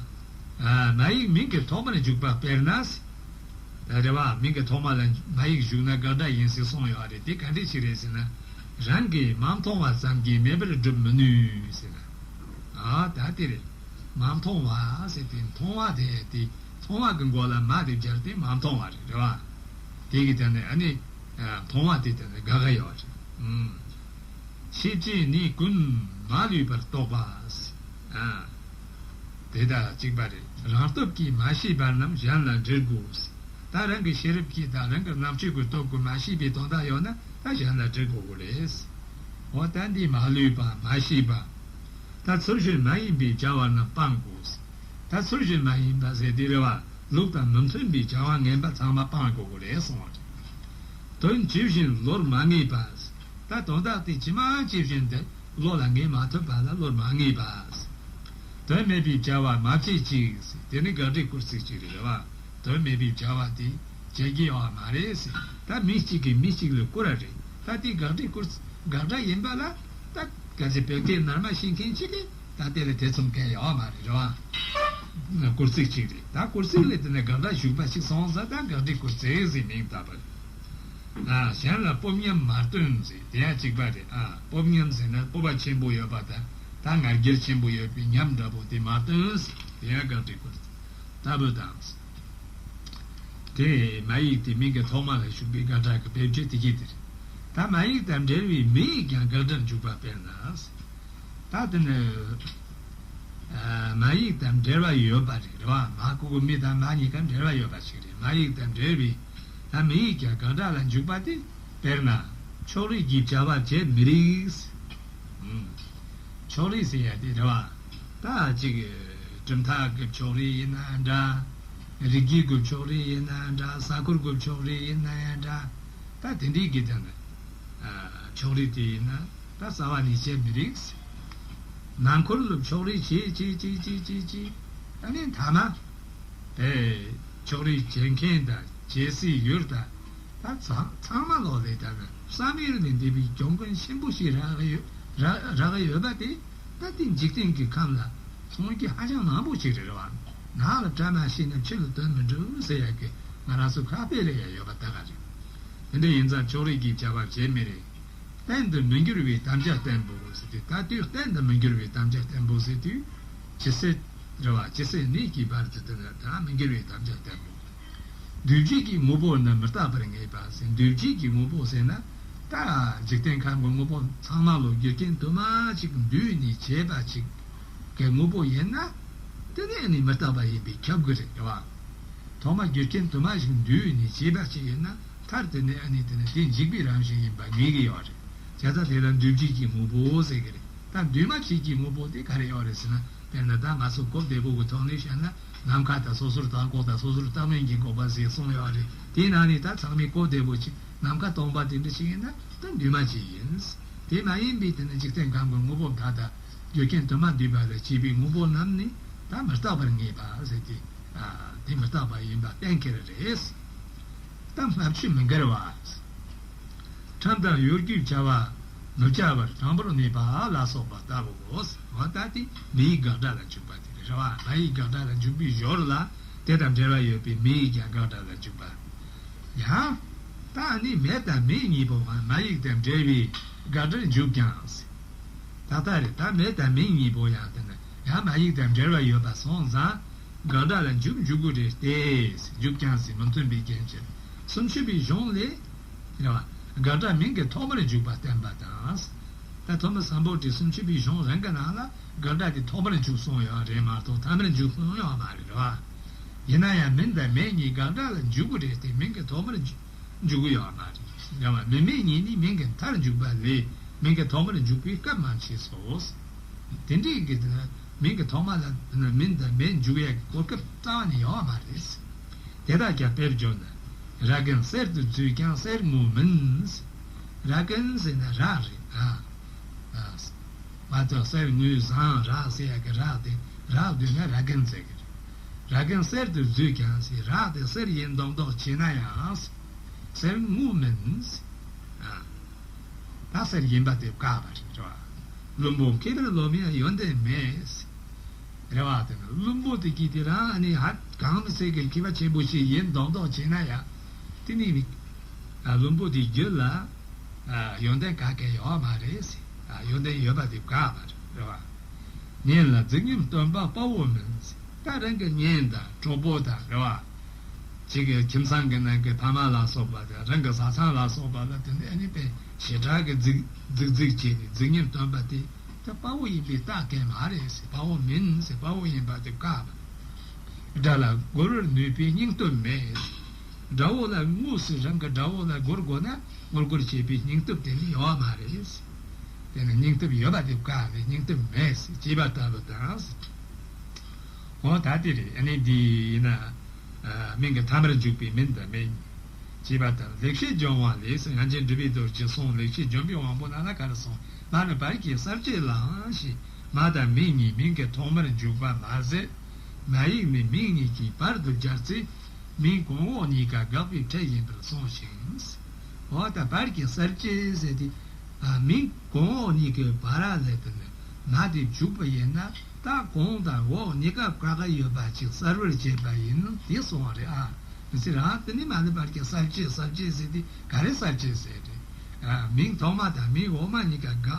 ཨ། མ་ཡིག་མིང་གི་ཐོག་མར་འཇུག་པ་དཔེར་ན། ད་རེད་བ། མིང་གི་ཐོག་མ་ལ་མ་ཡིག་ཞུགས་ན་དགག་སྒྲ་ཡིན་ཟེར་གསུངས་ཡོད་རེད་དེ། ག་འདྲ་ཞིག་རེད་ཟེར་ན། རང་གིས་མ་མཐོང་བ་ཙམ་གྱིས་མེད་པར་སྒྲུབ་མི་ནུས་ཟེར་ན། ཨ། ད་དེ་རེད། མ་མཐོང་བ་ཟེར་ཏེ། མཐོང་བ་དེ་དེ། མཐོང་བ་གི་མགོ་ལ་མ་དེ་སྦྱར་ཏེ་མ་མཐོང་བ་རེད། རེད་བ། དེ་གི་དོན་ནི་ཨ་ནི། ཨ། མཐོང་བ་དེ་དོན་ནི་དགག་གི་ཡོད་རེད། ཨུམ། ཤེས་བྱས་ནི་ཀུན་མ་ལུས་པར་རྟོགས་པ། ཨ། དེ་དང་གཅིག་པ་རེད། རང་སྟོབས་ཀྱིས་མ་ཤེས་པ་རྣམས་གཞན་ལ་འདྲི་དགོས། ད་རང་གི་ཤེས་རབ་ཀྱིས་དང་རང་གི་རྣམ་དཔྱོད་ཀྱི་སྟོབས་ཀྱིས་མ་ཤེས་པའི་དོན་དག་ཡོད་ན། ད་གཞན་ལ་འདྲི་དགོས་ཀྱི་རེད། འོ། ད་འདི་མ་ལུས་པ། མ་ཤེས་པ། ད་ཚུལ་བཞིན་མ་ཡིན་པའི་བྱ་བ་རྣམས་སྤང་དགོས། ད་ཚུལ་བཞིན་མ་ཡིན་པ་ཟེར་དེ་རེད་བ། ལུགས་དང་མི་མཐུན་པའི་བྱ་བ་ངན་པ་ཚང་མ་སྤང་དགོས་ཀྱི་རེད་གསུངས་པ་རེད། དོན་ཇི་བཞིན་བློར་མ་ངེས་པ། ད་དོན་དག་དེ་ཇི་མ་ཇི་བཞིན་དེ་བློ་ལ་ངེས་མ་ཐུབ་པ་ལ་བློར་མ་ངེས་པ། དོན་མེད་པའི་བྱ་བ་མ་བྱེད་ཅིག། དེ་ནི་དགག་སྒྲའི་སྐུལ་ཚིག་ཅིག་རེད་བ། དོན་མེད་པའི་བྱ་བ་དེ་བྱེད་ཀྱི་ཡོད་མ་རེད་ཟེར། ད་མི་གཅིག་གིས་མི་གཅིག་ལ་བསྐུར་བ་རེད། ད་དེ་དགག་སྒྲའི་སྐུལ། དགག་སྒྲ་ཡིན་པ་ལ། ད་གལ་སྲིད་བོད་སྐད་ནར་མ་ཤེས་མཁན་གཅིག་གིས་ད་དེ་ལ་ཐེ་ཚོམ་གང་ཡང་ཡོད་མ་རེད། རེད་བ། སྐུལ་ཚིག་ཅིག་རེད། ད་སྐུལ་ཚིག་ལ་དེ་ནས་དགག་སྒྲ་ཞུགས་པ་ཞིག་སོང་ཙང་། ད་དགག་སྒྲའི་སྐུལ་ཚིག་ཟེར་མིང་བཏགས་པ་རེད། ཨ། གཞན་ལ་སྤོབས་ཉམས་མ་སྟོན་ཟེར། དེ་ཡང་གཅིག་པ་རེད། ཨ། སྤོབས་ཉམས་ཟེར་ན་སྤོབས་པ་ཆེན་པོ་ཡོད་པ་དང་། ད་ང་རྒྱལ་ཆེན་པོ་ཡོད་པའི་ཉམས་འདྲ་པོ་དེ་མ་སྟོན་ཟེར། དེ་ཡང་དགག་སྒྲའི་སྐུལ་ཚིག་ལྟ་བུ་དང་། དེ་མ་ཡིག་དེ་མིང་གི་ཐོག་མ་ལ་ཞུགས་པའི་དགག་སྒྲ་གི་བེད་སྤྱོད་དེ་གྱིས་དེ་རེད། ད་མ་ཡིག་དང་འབྲེལ་བའི་མི་ཡིག་ཀྱང་དགག་སྒྲར་འཇུག་པ་དཔེར་ན། ད་དེ་ནི། མ་ཡིག་དང་འབྲེལ་བ་ཡོད་པ་རེད། རེད་བ། མ་གི་གུ་མི་དང་མ་གཉིས་ཀ་འབྲེལ་བ་ཡོད་པ་ཞིག་རེད། མ་ཡིག་དང་འབྲེལ་བའི་ད་མི་ཡིག་ཀྱང་དགག་སྒྲ་ལ་འཇུག་པ་དེ། དཔེར་ན། ཕྱོགས་རིས་ཀྱི་བྱ་བ་བྱེད་མི་རིགས། ཨང་། ཕྱོགས་རིས་ཟེར་ཡ་དེ་རེད་བ། ད་ཅིག་གྲུབ་མཐའ་གི་ཕྱོགས་རིས་ཡིན་ན་འདྲ། རིགས་རྒྱུད་ཀྱི་ཕྱོགས་རིས་ཡིན་ན་འདྲ། ས་ཁུལ་གྱི་ཕྱོགས་རིས་ཡིན་ན་ཡང་འདྲ། ད་དེ་འདྲའི་གི་དོན་ནི། ཨ། ཕྱོགས་རིས་དེ་ཡིན་ན་ད་རྩ་བ་ནས་བྱེད་མི་རིགས། ནང་ཁུལ་ལ་ཕྱོགས་རིས་བྱེད་བྱེད་བྱེད་བྱེད་བྱེད་བྱེད། ཨ་ནི་མཐའ་མ། དེ་ཕྱོགས་རིས་བྱེད་མཁན་དང་བྱེད་སའི་ཡུལ་དང་། ད་ཚང་ཚང་མ་ལོག་ལས་ད་ནི་བསམ་ཡུལ་ནས་འདས་པའི་གྱོང་གུན་ཆེན་པོ་ཞིག་རག་ཡོད། རག་རག་ཡོད་པ་དེ། ད་དེ་འཇིག་རྟེན་གྱི་ཁམས་ལ་མཐོང་རྒྱུ་ཧ་ཅང་མང་པོ་ཞིག་རེད། རེད་བ། ནགས་ལ་བཀྲ་མ་ཤིས་ན་ཕྱི་ལ་དོན་མི་འགྲུབ་ཟེར་ཡ་གི་ང་རང་ཚོ་ཁ་དཔེ་ལ་ཡང་ཡོད་པ་ད་ག་རེད། དེ་འདྲ་ཡིན་ཙང་ཕྱོགས་རིས་ཀྱི་བྱ་བ་བྱེད་མི་རིགས། གཏན་དུ་མི་འགྱུར་བའི་དམ་བཅའ་བརྟན་པོ་ཟེར་དུས། ད་དུས་གཏན་དུ་མི་འགྱུར་བའི་དམ་བཅའ་བརྟན་པོ་ཟེར་དུས། ཇི་སྲིད། རེད་བ། ཇི་སྲིད་གནས་ཀྱི་བར་དུ་དེ་ལ་ད་མི་འགྱུར་བའི་དམ་བཅའ་བརྟན་པོ། འདུས་བྱས་ཀྱི་དངོས་པོ་ནི་མི་རྟག་པར་ངེས་པ་ཟེར། འདུས་བྱས་ཀྱི་དངོས་པོ་ཟེར་ན། ད་འཇིག་རྟེན་ཁམས་ཀྱི་དངོས་པོ་ཚང་མ་ལོ་རྒྱུ་རྐྱེན་དུ་མ་ཅིག་འདུས་ནས་བྱས་པ་ཅིག་གི་དངོས་པོ་ཡིན་ན། དེ་ནི་ནི་མི་རྟག་པ་ཡིན་པས་ཁྱབ་ཀྱི་རེད། རེད་བ། ཐོག་མ་རྒྱུ་རྐྱེན་དུ་མ་ཞིག་འདུས་ནས་བྱས་པ་ཞིག་ཡིན་ན། མཐར་དེ་ནི་ཨ་ནི་དེ་ནི་དེ་འཇིག་པའི་རང་བཞིན་ཡིན་པ་ངེས་ཀྱི་ཡོད་རེད། བྱས་ཙང་དེ་ལ་འདུས་བྱས་ཀྱི་དངོས་པོ་ཟེར་གྱི་རེད། ད་འདུས་མ་བྱས་ཀྱི་དངོས་པོ་དེ་ག་རེ་ཡོད་རེད་ཟེར་ན། དཔེར་ན་ད་ང་ཚོ་གོ་བདེ་པོ་གི་ཐོག་ནས་བཤད་ན། ནམ་མཁའ་དང་སོ་སོར་བརྟགས་འགོག་དང་སོ་སོར་བརྟགས་མིན་གྱི་འགོག་པ་ཟེར་གསུངས་ཡོད་རེད། དེའི་ནང་ནས་ད་ཚང་མས་གོ་བདེ་པོ་ཅིག་ནམ་མཁའ་སྟོང་པ་དེ་འདྲ་ཞིག་ཡིན་ན་ད་འདུས་མ་བྱས་ཡིན། དེ་མ་ཡིན་པའི་དེ་ནི་འཇིག་རྟེན་ཁམས་ཀྱི་དངོས་པོ་མཐའ་དག་རྒྱུ་རྐྱེན་དུ་མ་འདུས་པ་ལས་སྐྱེས་པའི་དངོས་པོ་རྣམས་ནི་ད་མི་རྟག་པར་ངེས་པ་ཟེར་ཏེ། ཨ། དེ་མི་རྟག་པ་ཡིན་པ་གཏན་འཁེལ་རེད། ད་སྔ་ཕྱི་མི་འགལ་བ། ཁྲིམས་དང་གཡོ་སྒྱུའི་བྱ་བ་མི་བྱ་བར་དྲང་པོར་གནས་པ་ལ་སོགས་པ་ལྟ་བུའོ། འོ་ད་དེ་མི་ཡི་དགག་སྒྲ་ལ་འཇུག་པ་དེ་རེད། རེད་བ། མ་ཡི་དགག་སྒྲ་ལ་འཇུག་པའི་ཞོར་ལ་དེ་དང་འབྲེལ་བ་ཡོད་པའི་མི་ཡི་ཀྱང་དགག་སྒྲ་ལ་འཇུག་པ། ཡང་། ད་ནི་མེ་དང་མེ་གཉིས་པོའང་མ་ཡིག་དང་འབྲེལ་བའི་དགག་སྒྲར་འཇུག་ཀྱང་། ད་ལྟ་རེད། ད་མེ་དང་མེ་གཉིས་པོ་ཡང་དེ་ནི་ཡང་མ་ཡིག་དང་འབྲེལ་བ་ཡོད་པ་སོང་ཙང་དགག་སྒྲ་ལ་འཇུག་འཇུག་གི་རེད་དེ། འཇུག་ཀྱང་ཟེར་མི་མཐུན་པའི་རྐྱེན་གྱིས་སུམ་ཅུ་པའི་གཞུང་ལས། རེད་བ། དགག་སྒྲ་མིང་གི་ཐོག་མར་འཇུག་པ་བསྟན་པ་དང་། ད་ཐོན་མི་སམ་བྷོ་ཊའི་སུམ་ཅུ་པའི་གཞུང་རང་གི་ནང་ལ་དགག་སྒྲ་དེ་ཐོག་མར་འཇུག་གསུངས་ཡོད་རེད་མ་གཏོགས་ཐ་མར་འཇུག་གསུངས་ཡོད་མ་རེད། རེད་བ། ཡིན་ན་ཡང་མིང་དང་མེ་གཉིས་དགག་སྒྲ་ལ་འཇུག་གི་རེད་དེ་མིང་གི་ཐོག་མར་འཇུག་འཇུག་གི་ཡོད་མ་རེད། རེད་བ། མིང་མེ་གཉིས་ནི་མིང་གི་མཐར་འཇུག་པ་ལས་མིང་གི་ཐོག་མར་འཇུག་པའི་སྐབས་མ་མཆིས་སོ། དེ་འདྲའི་གི་དེ་ན་མིང་གི་ཐོག་མ་ལ་མིང་དང་མེ་འཇུག་ཡག་གི་གོ་སྐབས་རྩ་བ་ནས་ཡོད་མ་རེད། དེ་དག་ཀྱང་དཔེར་བརྗོད་ན། ར་གན་གསེར་དུ་བརྫུས་ཀྱང་གསེར་དངོས་མིན། ར་གན་ཟེར་ན་རག་རེད། ཨ། ཨ། མ་གཏོགས་གསེར་དངོས་བཟང་རག་ཟེར་ཡག་གི་རག་དེ་རག་བསྡུས་ན་ར་གན་ཟེར་གི་རེད། ར་གན་གསེར་དུ་བརྫུས་ཀྱང་ཟེར། རག་དེ་གསེར་ཡིན་མདོག་མདོག་བྱས་ན་ཡང་། གསེར་དངོས་མིན། ཨ། ད་གསེར་ཡིན་པ་དེ་བཀག་པ་རེད། རེད་བ། བླུན་པོ་མཁས་པར་རློམ་ཡང་ཡོན་ཏན་མེད། རེད་བ། དེ་ནི་བླུན་པོ་དེ་གིས་དེ་རང་ཨ་ནི་ཧ་གང་མི་ཟེར་གི་མཁས་པ་ཆེན་པོ་ཞིག་ཡིན་མདོག་མདོག་བྱས་ན་ཡང་། དེ་ནི་མི། ཨ། བླུན་པོ་དེའི་རྒྱུད་ལ། ཨ། ཡོན་ཏན་ག་གེ་ཡོད་མ་རེད་ཟེར། ཨ། ཡོན་ཏན་ཡོད་པ་དེ་བཀག་པ་རེད། རེད་བ། གཉེན་ལ་རྫིག་ཉམས་སྟོན་པ་དཔའ་བོ་མིན་ཟེར། ད་རང་གི་གཉེན་དང་གྲོགས་པོ་དང་། རེད་བ། གཅིག་གི་ཁྱིམ་ཚང་གི་ནང་གི་ཕ་མ་ལ་སོགས་པ་དང་རང་གི་བཟའ་ཚང་ལ་སོགས་པ་ལ་དེ་འདྲ་ཨ་ནི་དཔེ་ཞེ་དྲག་གི་རྫིག་རྫིག་རྫིག་བྱས་ནས་རྫིག་ཉམས་སྟོན་པ་དེ་ད་དཔའ་བོ་ཡིན་པའི་རྟགས་གང་མ་རེད་ཟེར། དཔའ་བོ་མིན་ཟེར། དཔའ་བོ་ཡིན་པ་དེ་བཀག་པ། དགྲ་ལ་རྒོལ་བར་ནུས་པའི་སྙིང་སྟོབས་མེད། དགྲ་བོ་ལ་དངོས་སུ་རང་གི་དགྲ་བོ་ལ་རྒོལ་དགོས་ན་ངོ་རྒོལ་བྱེད་པའི་སྙིང་སྟོབས་དེ་ནི་ཡོད་མ་རེད། དེ་ནི་སྙིང་སྟོབས་ཡོད་པ་དེ་བཀག་ནས་སྙིང་སྟོབས་མེད་ཅེས་པ་ལྟ་བུ་དང་། འོ་ད་དེ་རེད། ཨ་ནི་འདི་ཡིན་ན། ཨ། མིང་གི་ཐ་མར་འཇུག་པའི་མིན་དང་མེད་གཉིས། ཅེས་པ་ལྟར་ལེགས་བཤད་ལྗོན་དབང་ལས་སུ་ཡང་ཅིན་འབྲི་བའི་རྡོ་རྗེ་གསུང་། ལེགས་བཤད་ལྗོན་པའི་དབང་པོ་ནང་ལ་ག་རེ་གསུངས། མ་ནི་བར་གྱི་གསལ་བྱེད་ལའང་ཞེས། མ་དང་མིང་གཉིས་མིང་གི་ཐོག་མར་འཇུག་པ་མ་ཟད། མ་ཡིག་ནི་མིང་གཉིས་ཀྱི་བར་དུ་སྦྱར་ཚེ། མིང་གོང་འོག་གཉིས་ཀ་དགག་པའི་ཕྲད་ཡིན་པར་གསུངས་ཤིང་། འོ་ད་བར་གྱི་གསལ་བྱེད་ཟེར་དེ། ཨ། མིང་གོང་འོག་གཉིས་ཀའི་བར་ལ་དེ་ནི་མ་དེ་འཇུག་པ་ཡིན་ན། ད་གོང་དང་འོག་གཉིས་ཀ་བཀག་གི་ཡོད་པ་ཅིག་གསལ་བར་བྱེད་པ་ཡིན་ནོ་དེ་གསུངས་པ་རེད། ཨ། མི་ཚེ་རང་དེ་ནི་མ་ནི་བར་གྱི་གསལ་བྱེད། གསལ་བྱེད་ཟེར་དེ་ག་རེ་གསལ་བྱེད་ཟེར་རེད། ཨ། མིང་ཐོག་མ་དང་མིང་འོག་མ་གཉིས་ཀ་དགག་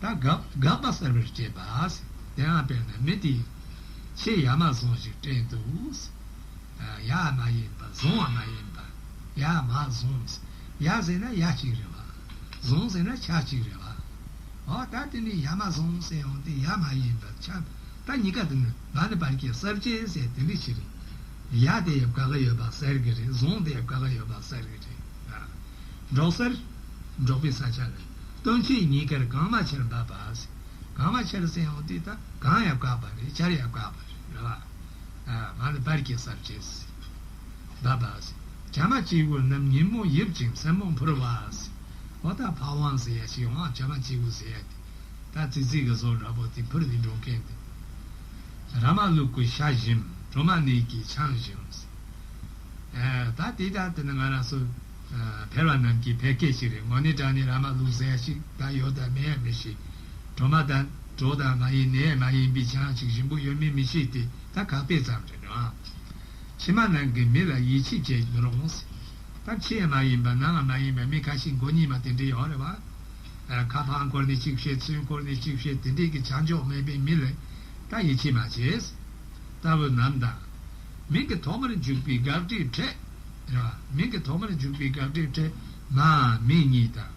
ད་དགག་དགག་པ་གསལ་བར་བྱེད་པ་ཟེར། དེའང་དཔེར་ན་མི་དེས་ཁྱེད་ཡ་མ་བཟུང་ཞིག་དྲན་འདུག། ཨ། ཡ་མ་ཡིན་པ་བཟུང་བ་མ་ཡིན་པ། ཡ་མ་བཟུང་། ཡ་ཟེར་ན་ཡ་གཅིག་རེད་བ། བཟུང་ཟེར་ན་ཆ་གཅིག་རེད་བ། འོ་ད་དེ་ནི་ཡ་མ་བཟུང་ཟེར་ཡོང་དུས་ཡ་མ་ཡིན་པ་ཆ། ད་གཉིས་ཀ་དེ་ནི་བ་ནི་བར་གྱི་གསར་བཅད་ཟེར་དེ་འདྲ་ཞིག་རེད། ཡ་དེ་ཡབ་ཀ་ག་ཡོད་པ་གསལ་གི་རེད། བཟུང་དེ་ཡབ་ཀ་ག་ཡོད་པ་གསལ་གི་རེད། ཨ། འབྲོག་གསར། འབྲོག་པའི་ས་ཆ་རེད། སྟོན་ཆེན་གཉིས་ཀར་གང་མ་ཆེར་འབབ་པ་ཟེར། གང་མ་ཆེར་ཟེར་ཡང་དེ་ད་གང་ཡབ་ཀ་བ་རེད། ཆར་ཡབ་ཀ་བ་རེད། རེད་བ། ཨ། བ་ནི་བར་གྱི་གསར་བཅད་ཟེར། འབབ་པ་ཟེར། བྱ་མ་བྱི་གུ་རྣམས་ཉིན་མོ་ཡིབ་ཅིང་སྲན་མོ་འཕུར་བ་ཟེར། འོ་ད་ཕ་ཝང་ཟེར་ཡ་ཞིག་ཡོང་ཨ། བྱ་མ་བྱི་གུ་ཟེར་ཡ་དེ། ད་ཙི་ཙི་གི་བཟོ་འདྲ་པོ་དེ་འཕུར་ནས་འགྲོ་མཁན་དེ། ར་མ་ལུག་གུ་ཤ་ཞིམ། གྲོ་མ་ནས་ཀྱི་ཆང་ཞིམ། ཨ། ད་དེ་ད་དེ་ནི་ང་རང་ཚོ། ཨ། ཕལ་བ་རྣམས་ཀྱི་ཕལ་སྐད་ཞིག་རེད། དངོས་གནས་དྲང་གནས་ར་མ་ལུག་ཟེར་ཡ་ཞིག་ད་ཡོད་དང་མེད་ཡ་མི་ཤེས། གྲོ་མ་དང་གྲོ་དང་མ་ཡིན་ནས་མ་ཡིན་པའི་ཆང་ཞིག་ཞིམ་པོ་ཡོད་མེད་མི་ཤེས་ཏེ། ད་ཁ་དཔེ་ཙམ་རེད་ཨ། ཕྱི་མ་ནང་གི་མི་ལ་ཡིད་ཆེས་བྱེད་མི་རུང་ཟེར། ད་ཕྱི་ཡང་མ་ཡིན་པ་ནང་ཡང་མ་ཡིན་པ་མི་ཁ་ཤས་མགོ་གཉིས་མ་དེ་འདྲ་ཡོད་རེད་བ། ཨ། ཁ་ཕར་འཁོར་ནས་གཅིག་བཤད། ཚུར་འཁོར་ནས་གཅིག་བཤད། དེ་འདྲའི་གི་ཆ་འཇོག་མེད་པའི་མི་ལ་ད་ཡིད་ཆེས་མ་བྱེད་ཟེར། ལྟ་བུ་རྣམས་དང་། མིང་གི་ཐོག་མར་འཇུག་པའི་དགག་སྒྲའི་ཕྲད། རེད་བ། མིང་གི་ཐོག་མར་འཇུག་པའི་དགག་སྒྲའི་ཕྲད། མ་མི་གཉིས་དང་།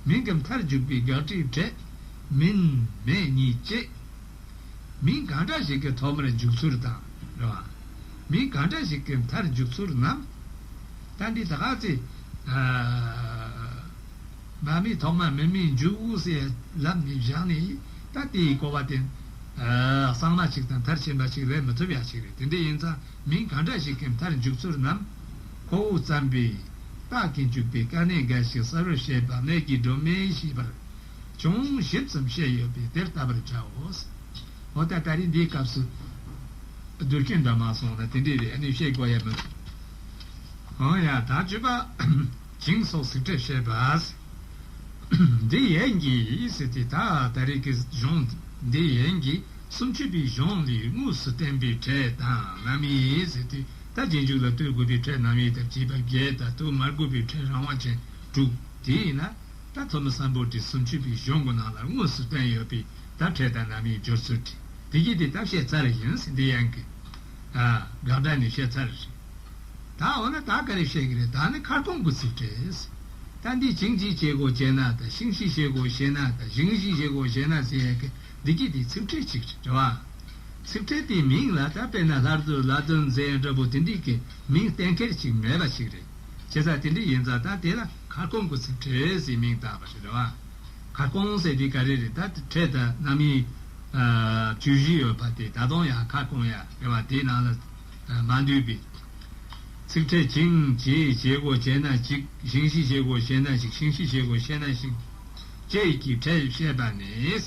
མིང་གི་མཐར་འཇུག་པའི་དགག་སྒྲའི་ཕྲད། མིན་མེད་གཉིས་བཅས། མིང་གང་འདྲ་ཞིག་གི་ཐོག་མར་འཇུག་ཚུལ་དང་། རེད་བ། མིང་གང་འདྲ་ཞིག་གི་མཐར་འཇུག་ཚུལ་རྣམས། ད་འདི་ད་ག་ཚེ། ཨ། མ་མི་ཐོག་མ་མི་མི་འཇུག་ཟེར་ལབ་ནས་བཞག་ནས། ད་དེའི་གོ་བ་དེ། ཨ། གཙང་མ་ཞིག་དང་མཐར་ཕྱིན་པ་ཞིག་རེད་མི་ཐུབ་ཡ་ཞིག་རེད། དེ་འདྲ་ཡིན་ཙང་མིང་གང་འདྲ་ཞིག་གི་མཐར་འཇུག་ཚུལ་རྣམས། ཁོ་བོ་བརྩམས་པའི་རྟགས་ཀྱིས་འཇུག་པའི་དཀའ་གནད་འགའ་ཞིག་གསལ་བར་བཤད་པ་གནད་ཀྱིས་སྒྲུབ་མིན་ཤེས་པར། ཅུང་ཞིབ་ཙམ་བཤད་ཡོད་པས་དེར་ལྟ་བར་བྱའོ། འོ་ད་ད་རེས་འདིའི་སྐབས་སུ་བསྡུས་རྒྱུན་འདྲ་མ་སོང་ན་དེ་འདྲས་རེད། ཨ་ནི་བཤད་དགོས་ཡ་མི་འདུག་འོ་ཡ། ད་བཅུ་པ། བྱིངས་སོགས་ཚིག་ཕྲད་བཤད་པ། འདི་ཡན་གྱི་ཟེར་ཏེ། ད་ད་རེས་ཀྱི་གཞུང་འདི་ཡན་གྱི་སུམ་ཅུ་པའི་གཞུང་ལས་དངོས་སུ་བསྟན་པའི་ཕྲད་དང་རྣམ་དབྱེ་ཟེར་ཏེ། ད་རྗེས་འཇུག་ལ་ལྟོས་དགོས་པའི་ཕྲད་རྣམ་དབྱེ་དང་བཅས་པ་བརྒྱད་དང་། ལྟོས་མ་དགོས་པའི་ཕྲད་རང་དབང་ཅན་དྲུག་དེ་ཡིན་ན། ད་ཐོན་མི་སམ་བྷོ་ཊའི་སུམ་ཅུ་པའི་གཞུང་གི་ནང་ལ་དངོས་སུ་བསྟན་ཡོད་པའི་ད་ཕྲད་དང་རྣམ་དབྱེའི་སྦྱོར་ཚུལ་དེ། དེ་གྱིས་དེ་ད་བཤད་ཚར་ཡིན་ཟེར། འདི་ཡན་གྱི། ཨ། དགག་སྒྲ་ནས་བཤད་ཚར་རེད། ད་འོ་ན་ད་ག་རེ་བཤད་ཀྱི་རེད། ད་ནི་ཁ་སྐོང་གི་ཚིག་ཕྲད། ད་འདི་ཅིང་ཅིག་བྱེད་དགོས་བྱས་ན་དང་། ཤིང་ཤིག་བྱེད་དགོས་བྱས་ན་དང་། ཞིང་ཤིག་བྱེད་དགོས་བྱས་ན་ཟེར་ཡན་གྱི་འདི་གྱིས་དེ་ཚིག་ཕྲད་ཅིག་རེད་བ། ཚིག་ཕྲད་དེའི་མིང་ལ་ད་དཔེར་ན་ལྷ་རྫོང་ལྷ་རྫོང་ཟེར་ཡན་འདྲ་པོ་དེ་འདྲའི་གི་མིང་གཏན་འཁེལ་ཅིག་མེད་པ་ཞིག་རེད། བྱས་ཙང་དེ་འདྲ་ཡིན་ཙང་ད་དེ་ལ་ཁ་སྐོང་གི་ཚིག་ཕྲད་ཟེར་མིང་བཏགས་པ་རེད་བ། ཁ་སྐོང་ཟེར་དེ་ག་རེ་རེད། ད་ཕྲད་དང་རྣམ་དབྱེ། ཨ། བཅུ་བཞི་ཡོད་པ་དེ་ད་དུང་ཡང་ཁ་སྐོང་ཡ་རེད་བ། དེའི་ནང་ལ། ཨ། མ་འདུས་པའི་ཚིག་ཕྲད། ཅིང་ཅིག་བྱེད་དགོས་བྱས་ན་ཅིག། ཞིང་ཞིག་བྱེད་དགོས་བྱས་ན་ཞིག། ཤིང་ཤིག་བྱེད་དགོས་བྱས་ན་ཤིང་བཅས་ཀྱི་ཕྲད་བཤད་པ་ནི།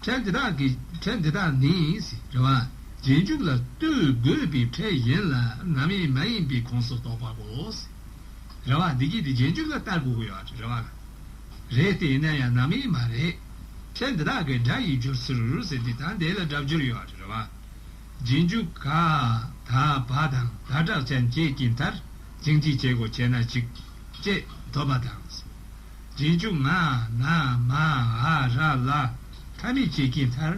ཕྲད་འདི་དག་གི། ཕྲད་འདི་དག་ནི་ཟེར་རེད་བ། རྗེས་འཇུག་ལ་ལྟོས་དགོས་པའི་ཕྲད་ཡིན་ལ་རྣམ་དབྱེ་མ་ཡིན་པའི་ཁོངས་སུ་གཏོགས་པའོ་ཟེར། རེད་བ། འདི་གྱིས་དེ་རྗེས་འཇུག་ལ་ལྟ་དགོས་ཀྱི་ཡོད་རེད་བ། རེད་དེ་ཡིན་ན་ཡང་རྣམ་དབྱེ་མ་རེད། ཕྲད་འདི་དག་གི་སྒྲ་ཡི་སྦྱོར་ཚུལ་ཟེར་དེ་ད་འདི་ལ་སྒྲ་སྦྱོར་ཡོད་རེད་བ། རྗེས་འཇུག་ག་ད་བ་དང་ད་དྲག་ཅན་བཅས་ཀྱི་མཐར་ཅིང་ཅིག་བྱེད་དགོས་བྱས་ན་ཅིག་ཅེས་ཐོབ་པ་དང་། རྗེས་འཇུག་ང་ན་མ་འ་ར་ལ་མཐའ་མེད་བཅས་ཀྱི་མཐར་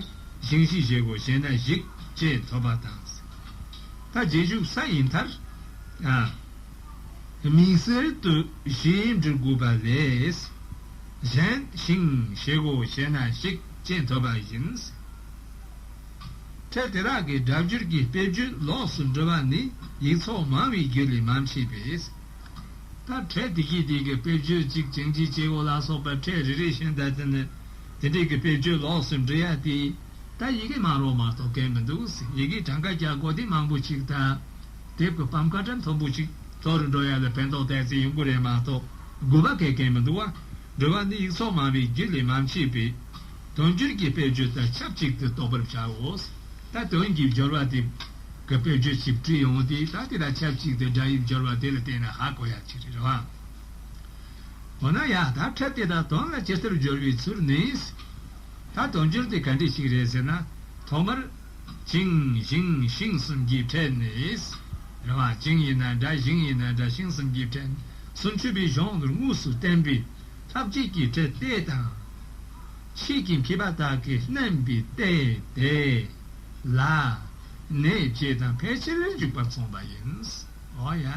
ཞིང་ཞིག་བྱེད་དགོས་བྱས་ན་ཞིག་ཅེས་ཐོབ་པ་དང་། ད་རྗེས་འཇུག་ས་ཡི་མཐར། ཨ། དམིགས་བསལ་དུ་ཞེས་འབྲི་དགོས་པ་ལས། གཞན་ཞིང་བྱེད་དགོས་བྱས་ན་ཞིག་ཅེས་ཐོབ་པ་ཡིན། ཕྲད་དེ་དག་གི་སྒྲ་སྦྱོར་གྱི་དཔེ་བརྗོད་ལོགས་སུ་འགྲོ་བ་ནི་ཡིག་ཚོགས་མང་བའི་རྒྱུ་ལས་མ་མཆིས་པས། ད་ཕྲད་དེ་གའི་དེ་གི་དཔེ་བརྗོད་ཅིག་ཅིང་ཅིག་བྱེད་དགོས་ལ་སོགས་པ་ཕྲད་རེ་རེ་བཞིན་ད་དེ་ནི་དེ་འདྲའི་གི་དཔེ་བརྗོད་ལོགས་སུ་འབྲི་ཡ་དེ། ད་ཡི་གེ་མང་རོགས་མ་གཏོགས་གལ་མི་འདུག་ཟེར། ཡི་གེ་གྲངས་ཀ་རྒྱག་དགོས་དེ་མང་པོ་ཅིག་དང་། དེབ་ཀྱི་པམ་ཁ་གྲངས་མཐོན་པོ་ཅིག་མཐོ་རུ་འགྲོ་ཡ་ལ་ཕན་ཐོགས་ཏོག་ཙམ་ཡོང་གི་རེད་མ་གཏོགས་དགོས་པ་གལ་གལ་མི་འདུག་བ། འགྲོ་བ་ནི་ཡིག་ཚོགས་མང་བའི་རྒྱུ་ལས་མ་མཆིས་པས། དོན་སྦྱོར་གྱི་དཔེ་བརྗོད་དང་ཆབས་ཅིག་ཏུ་རྟོགས་པར་བྱའོ། ད་དོན་གྱི་སྦྱོར་བ་དེ་གི་དཔེ་བརྗོད་ཞིབ་ཕྲ་ཡོང་དུས་ད་དེ་དང་ཆབས་ཅིག་ཏུ་སྒྲ་ཡི་སྦྱོར་བ་དེ་ལ་བརྟེན་ནས་ཧ་གོ་ཡ་ཅིག་རེད་བ། འོ་ན་ཡ། ད་ཕྲད་དེ་དག་དོན་ལ་ཇི་ལྟར་སྦྱོར་བའི་ཚུལ་ནི། ད་དོན་སྦྱོར་དེ་ག་འདྲ་ཞིག་རེད་ཟེར་ན། ཐོག་མར་ཅིང་ཞིང་ཤིང་གསུམ་གྱི་ཕྲད་ནི། རེད་བ། ཅིང་ཡིན་ན་འདྲ། ཞིང་ཡིན་ན་འདྲ། ཤིང་གསུམ་གྱི་ཕྲད་ནི་སུམ་ཅུ་པའི་གཞུང་དུ་དངོས་སུ་བསྟན་པའི་ཐབས་ཅིག་གི་ཕྲད་དེ་དང་། ཕྱིས་ཀྱི་མཁས་པ་དག་གིས་བསྣན་པའི་ཏེ་དེ་ལ་ནས་བཅས་དང་ཕལ་ཆེར་འཇུག་པར་མཚུངས་པ་ཡིན། འོ་ཡ།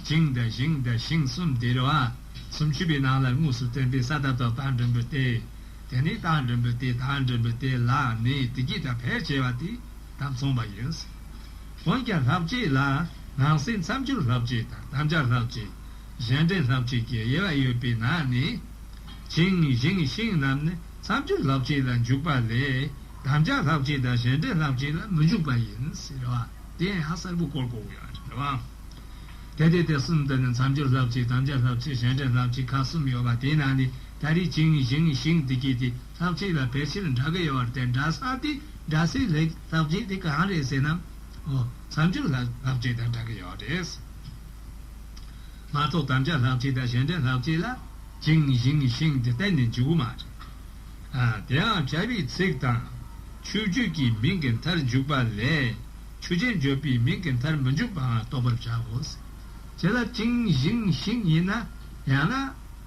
ཅིང་དང་ཞིང་དང་ཤིང་གསུམ་དེ་རེད་བ། སུམ་ཅུ་པའི་ནང་ལ་དངོས་སུ་བསྟན་པའི་ས་ད་བཏགས་པ་འགྲེང་བུ་སྟེ། དེ་ནི་རྟགས་འབྲིང་པོ་སྟེ་རྟགས་འབྲིང་པོ་སྟེ་ལ་ནི་དེ་གྱིས་ད་ཕལ་ཆེ་བ་དེ་ད་མཚུངས་པ་ཡིན། འོན་ཀྱང་ལྷག་བཅས་ལ་ནང་གསེས་མཚམས་སྦྱོར་ལྷག་བཅས་དང་དམ་བཅའ་ལྷག་བཅས་གཞན་འདྲེན་ལྷག་བཅས་ཀྱི་དབྱེ་བ་ཡོད་པས་ན་ནི། ཅིང་ཞིང་ཤིང་རྣམས་ནི་མཚམས་སྦྱོར་ལྷག་བཅས་ལ་འཇུག་པ་ལས་དམ་བཅའ་ལྷག་བཅས་དང་གཞན་འདྲེན་ལྷག་བཅས་ལ་མི་འཇུག་པ་ཡིན་ཟེར་བ་དེ་ཡང་ཧ་གསལ་པོ་བཀོད་དགོས་ཡོད་རེད་བ། དེ་དེ་དེ་གསུམ་དེ་ནི་མཚམས་སྦྱོར་ལྷག་བཅས་དམ་བཅའ་ལྷག་བཅས་གཞན་འདྲེན་ལྷག་བཅས་ཁག་གསུམ་ཡོད་པ་དེའི་ནང་ནས་ད་རེས་ཅིང་ཞིང་ཤིང་དེ་གྱད་དེ་ལྷག་བཅས་ལ་ཕལ་ཆེར་འདྲ་གི་ཡོད་རེད་དེ་འདྲ་ས་དེ་འདྲ་སའི་ལྷག་བཅས་དེ་གང་རེད་ཟེར་ན། འོ་མཚམས་སྦྱོར་ལྷག་ལྷག་བཅས་དང་འདྲ་གི་ཡོད་རེད། མ་གཏོགས་དམ་བཅའ་ལྷག་བཅས་དང་གཞན་འདྲེན་ལྷག་བཅས་ལ་ཅིང་ཞིང་ཤིང་དེ་གཏན་ནས་འཇུག་གི་མ་རེད། ཨ། དེའང་བྱ་བའི་ཚིག་དང་ཆོས་བརྗོད་ཀྱི་མིང་གི་མཐར་འཇུག་པ་ལས་ཆོས་ཅན་བརྗོད་པའི་མིང་གི་མཐར་མི་འཇུག་པའང་རྟོགས་པར་བྱའོ། བྱས་ལ་ཅིང་ཞིང་ཤིང་ཡིན་ན་ཡང་ན་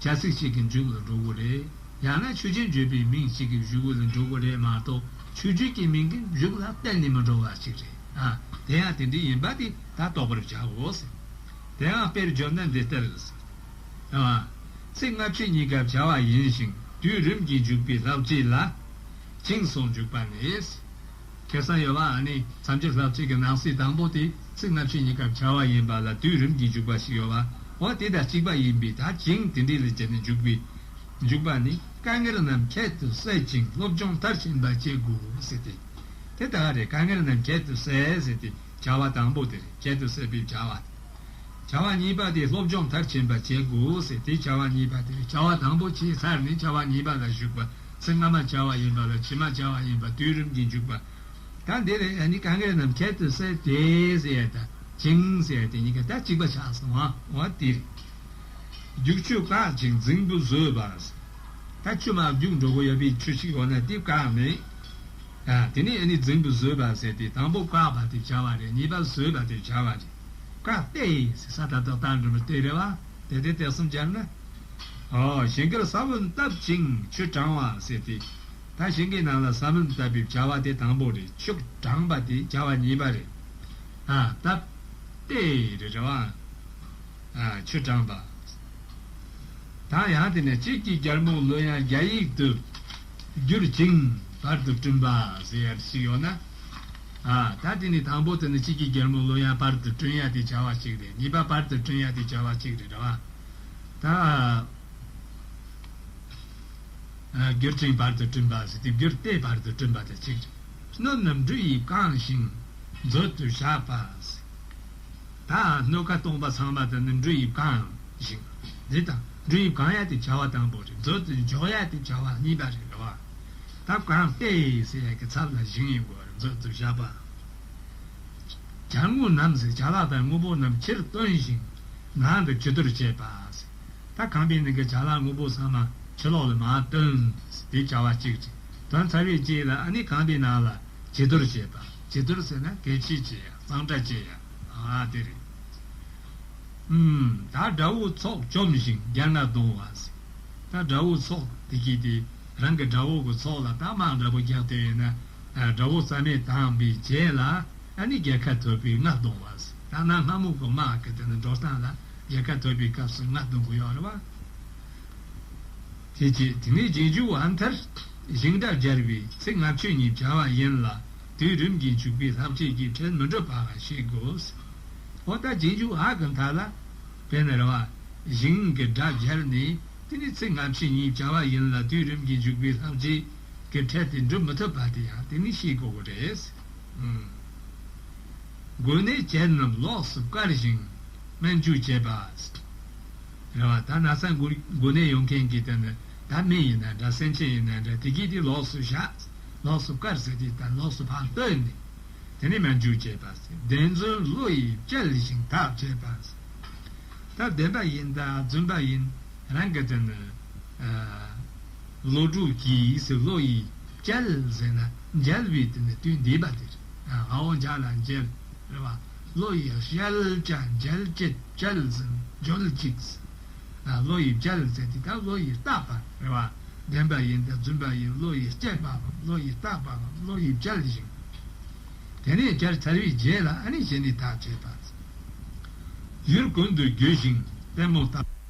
བྱ་ཚིག་གཅིག་གི་མཇུག་ལ་འགྲོ་དགོས་རེད། ཡང་ན་ཆོས་ཅན་བརྗོད་པའི་མིང་གཅིག་གི་མཇུག་ལ་འགྲོ་དགོས་རེད་མ་གཏོགས་ཆོས་བརྗོད་ཀྱི་མིང་གི་མཇུག་ལ་གཏན་ནས་མི་འགྲོ་བ་ཞིག་རེད། ཨ། དེ་ཡང་དེ་འདྲ་ཡིན་པ་དེ་ད་རྟོགས་པར་བྱའོ། དེའང་དཔེར་བརྗོད་ན་འདི་ལྟར། ཨ། ཚིག་སྔ་ཕྱི་གཉིས་ཀ་བྱ་བ་ཡིན་ཞིང་དུས་རིམ་གྱིས་འཇུག་པའི་ལྷག་བཅས་ལ་ཅིང་སོགས་འཇུག་པ་ནི། ཁེ་བཟང་ཡོད་པ། ཨ་ནི་མཚམས་སྦྱོར་ལྷག་བཅས་ཀྱི་ནང་གསེས་དང་པོ་དེ་ཚིག་སྔ་ཕྱི་གཉིས་ཀ་བྱ་བ་ཡིན་པ་ལ་དུས་རིམ་གྱིས་འཇུག་པ་ཞིག་ཡོད་པ། འོ་དེ་དང་གཅིག་པ་ཡིན་པས་ད་ཅིང་དེ་འདྲ་ལ་བརྒྱབ་ནས་འཇུག་པའི་འཇུག་པ་ནི། དཀའ་ངལ་རྣམས་ཁྱད་དུ་བསད་ཅིང་སློབ་སྦྱོང་མཐར་ཕྱིན་པ་བྱེད་དགོས་ཟེར་ཏེ། དེ་ལྟར་རེད། དཀའ་ངལ་རྣམས་ཁྱད་དུ་བསད་ཟེར་ཏེ་བྱ་བ་དང་པོ་དེ་རེད། ཁྱད་དུ་བསད་པའི་བྱ་བ། བྱ་བ་གཉིས་པ་དེ་སློབ་སྦྱོང་མཐར་ཕྱིན་པ་བྱེད་དགོས་ཟེར་ཏེ་བྱ་བ་གཉིས་པ་དེ་རེད། བྱ་བ་དང་པོ་བྱས་ཚར་ནས་བྱ་བ་གཉིས་པ་ལ་ཞུགས་པ། ཚིག་སྔ་མ་བྱ་བ་ཡིན་པ་ལ་ཕྱི་མ་བྱ་བ་ཡིན་པ་དུས་རིམ་གྱིས་འཇུག་པ། ད་འདི་ལས་ཨ་ནི་དཀའ་ངལ་རྣམས་ཁྱད་དུ་བསད་དེ་ཟེར་ཡ་ད་ཅིང་ཟེར་ཡ་དེ་གཉིས་ཀ་ད་གཅིག་པ་ཆགས་སོང་བ། འོ་དེ་རེད། རྒྱུག་ཆུས་བཀག་ཅིང་རྫིང་བུ་བཟོས་པ། ད་ཆུ་མར་རྒྱུག་འགྲོ་གི་ཡོད་པའི་ཆུ་ཞིག་ཡོད་ན་དེ་བཀག་ནས། ཨ། དེ་ནས་ཨ་ནི་རྫིང་བུ་བཟོས་པ་ཟེར་ཏེ་དང་པོ་བཀག་པ་དེ་བྱ་བ་རེད། གཉིས་པ་བཟོས་པ་དེ་བྱ་བ་རེད། བཀག་སྟེ་ཟེར་ས་ད་ལྟ་རྟགས་འབྲིང་པོ་སྟེ་རེད་བ། དེ་དེ་དེ་གསུམ་སྦྱར་ན། ཨོ། ཞིང་ཁར་ས་བོན་བཏབ་ཅིང་ཆུ་དྲང་བ་ཟེར་ཏེ། ད་ཞིང་གི་ནང་ལ་ས་བོན་བཏབ་པའི་བྱ་བ་དེ་དང་པོ་རེད། ཆུ་དྲང་པ་དེ་བྱ་བ་གཉིས་པ་རེད། ཨ། བཏབ་སྟེ་རེད་རེད་བ། ཨ། ཆུ་དྲང་པ། ད་ཡང་དེ་ནས་དཔྱིད་ཀྱི་རྒྱལ་མོ་ལོ་ཡང་རྒྱ་ཡིག་ཏུ་བསྒྱུར་ཅིང་བར་དུ་བསྐྲུན་པ་ཟེར་ཡ་ཞིག་ཡོད་ན། ཨ། ད་དེ་ནི་དང་པོ་དེ་ནི་དཔྱིད་ཀྱི་རྒྱལ་མོ་ལོ་ཡང་བར་དུ་བསྐྲུན་ཡ་དེ་བྱ་བ་ཞིག་རེད། གཉིས་པ་བར་དུ་བསྐྲུན་ཡ་དེ་བྱ་བ་ཞིག་རེད་རེད་བ། ད། ཨ། བསྒྱུར་ཅིང་བར་དུ་བསྐྲུན་པ་ཟེར་ཏེ་བསྒྱུར་ཏེ་བར་དུ་བསྐྲུན་པ་དེ་གཅིག་རེད། སྣོད་རྣམས་འབྲུ་ཡིས་བཀང་ཞིང་མཛོད་དུ་བཞག་པ་ཟེར། ད་སྣོད་ཀ་སྟོང་པ་ཚང་མ་དེ་ནི་འབྲུ་ཡིས་བཀང་ཞིང་། འདི་དང་འབྲུ་ཡིས་བཀང་ཡ་དེ་བྱ་བ་དང་པོ་རེད། མཛོད་དུ་འཇོག་ཡ་དེ་བྱ་བ་གཉིས་པ་རེད་རེད་བ། ད་བཀང་སྟེ་ཟེར་ཡ་གི་ཚབ་ལ་ཞིང་ཡིན་དགོས་རེད། མཛོད་དུ་བཞག་པ། བྱ་དངོས་རྣམས་ཟེར་བྱ་ལ་དང་དངོས་པོ་རྣམས་ཕྱིར་བཏོན་ཞིང་ནང་དུ་བྱི་དོར་བྱེད་པ་ཟེར། ད་ཁང་པའི་ནང་གི་བྱ་ལ་དངོས་པོ་ཚང་མ་ཕྱི་ལོགས་ལ་མར་བཏོན། དེ་བྱ་བ་གཅིག་རེད། བཏོན་ཚར་བའི་རྗེས་ལ་ཨ་ནི་ཁང་པའི་ནང་ལ་བྱི་དོར་བྱེད་པ། བྱི་དོར་ཟེར་ན་སྐད་ཆ་བྱེད་ཡ། གཙང་སྦྲ་བྱེད་ཡ། ཨ་དེ་རེད། ཨུམ། ད་དགྲ་བོའི་ཚོགས་བཅོམ་ཞིང་རྒྱལ་རྔ་བརྡུང་བ་ཟེར། ད་དགྲ་བོའི་ཚོགས་དེ་གྱད་དེ་རང་གི་དགྲ་བོ་གི་ཚོགས་ལ་ད་དམག་འདྲ་པོ་རྒྱག་དེ་ཡིན་ན། ཨ། དགྲ་བོ་རྩ་མེད་བཏང་བའི་རྗེས་ལ་ཨ་ནི་རྒྱལ་ཁ་ཐོབ་པའི་རྔ་བརྡུང་བ་ཟེར། ད་ནང་སྔ་མོ་གི་དམག་གི་དེ་ནི་འགྲོ་སྟངས་ལ་རྒྱལ་ཁ་ཐོབ་པའི་སྐབས་སུ་རྔ་བརྡུང་གི་ཡོད་རེད་བ། དེ་རྗེས་དེ་ནས་རྗེས་འཇུག་པ་མཐར་ཞིང་སྒྲ་སྦྱར་བའི་ཚིག་སྔ་ཕྱི་གཉིས་བྱ་བ་ཡིན་ལ་དུས་རིམ་གྱིས་འཇུག་པའི་ལྷག་བཅས་ཀྱི་ཕྲད་མི་འགྲུབ་པའང་ཤེས་དགོས། འོ་ད་རྗེས་འཇུག་པ་གི་མཐའ་ལ་དཔེར་ན་རེད་བ། ཞིང་གི་སྒྲ་སྦྱར་ནས་དེ་ནི་ཚིག་སྔ་ཕྱི་གཉིས་བྱ་བ་ཡིན་ལ་དུས་རིམ་གྱིས་འཇུག་པའི་ལྷག་བཅས་ཀྱི་ཕྲད་དེ་འགྲུབ་མི་ཐུབ་པ་དེ་ཡང་དེ་ནི་ཤེས་དགོས་ཀྱི་རེད། ཨང་། མགོ་ནད་བཅད་རྣམས་ལོགས་སུ་བཀར་ཞིང་སྨན་བཅོས་བྱེད་པ། རེད་བ། ད་ན་ཚ་མགོ་མགོ་ནད་ཡོང་མཁན་གྱི་དེ་ནི་ད་མི་ཡིན་ན་འདྲ་སེམས་ཅན་ཡིན་ན་འདྲ་དེ་གྱད་དེ་ལོགས་སུ་བཞག་ལོགས་སུ་བཀར་ཟེར་དེ་ད་ལོགས་སུ་ཕར་བཏོན་ནས་དེ་ནི་སྨན་བཅོས་བྱེད་པ་ཟེར། བདེན་རྫུན་བློ་ཡིས་དཔྱད་ཞིང་བརྟག་བྱེད་པ་ཟེར། ད་བདེན་པ་ཡིན་ད་རྫུན་པ་ཡིན་རང་གི་དེ་ནི། ཨ། བློ་གྲོས་ཀྱིས་ཟེར། བློ་ཡིས་དཔྱད་ཟེར་ན་འཇལ་བའི་དེ་ནི་དོན་བསྡུས་པ་དེ་རེད། ཨ། འ་འོག་འཇ་ལ་འཇལ། རེད་བ། བློ་ཡིས་དཔྱད་བྱ་འཇལ་བྱེད་དཔྱད་ཟེར་འཇལ་ཅིག་ཨ། བློ་ཡིས་དཔྱད་ཟེར་དེ་ད་བློ་ཡིས་བརྟག་པ་རེད་བ། བདེན་པ་ཡིན་ད་རྫུན་པ་ཡིན་བློ་ཡིས་དཔྱད་པའམ་བློ་ཡིས་བརྟག་པའམ་བློ་ཡིས་དཔྱད་ཞིང་། དེ་ནས་བསྐྱར་ཚར་བའི་རྗེས་ལ་ཨ་ནི་གཞི་ནས་བརྟག་བྱེད་པ། ཡུལ་ཀུན་ཏུ་རྒྱུ་ཞིང་ལྟད་མོ་ལྟ།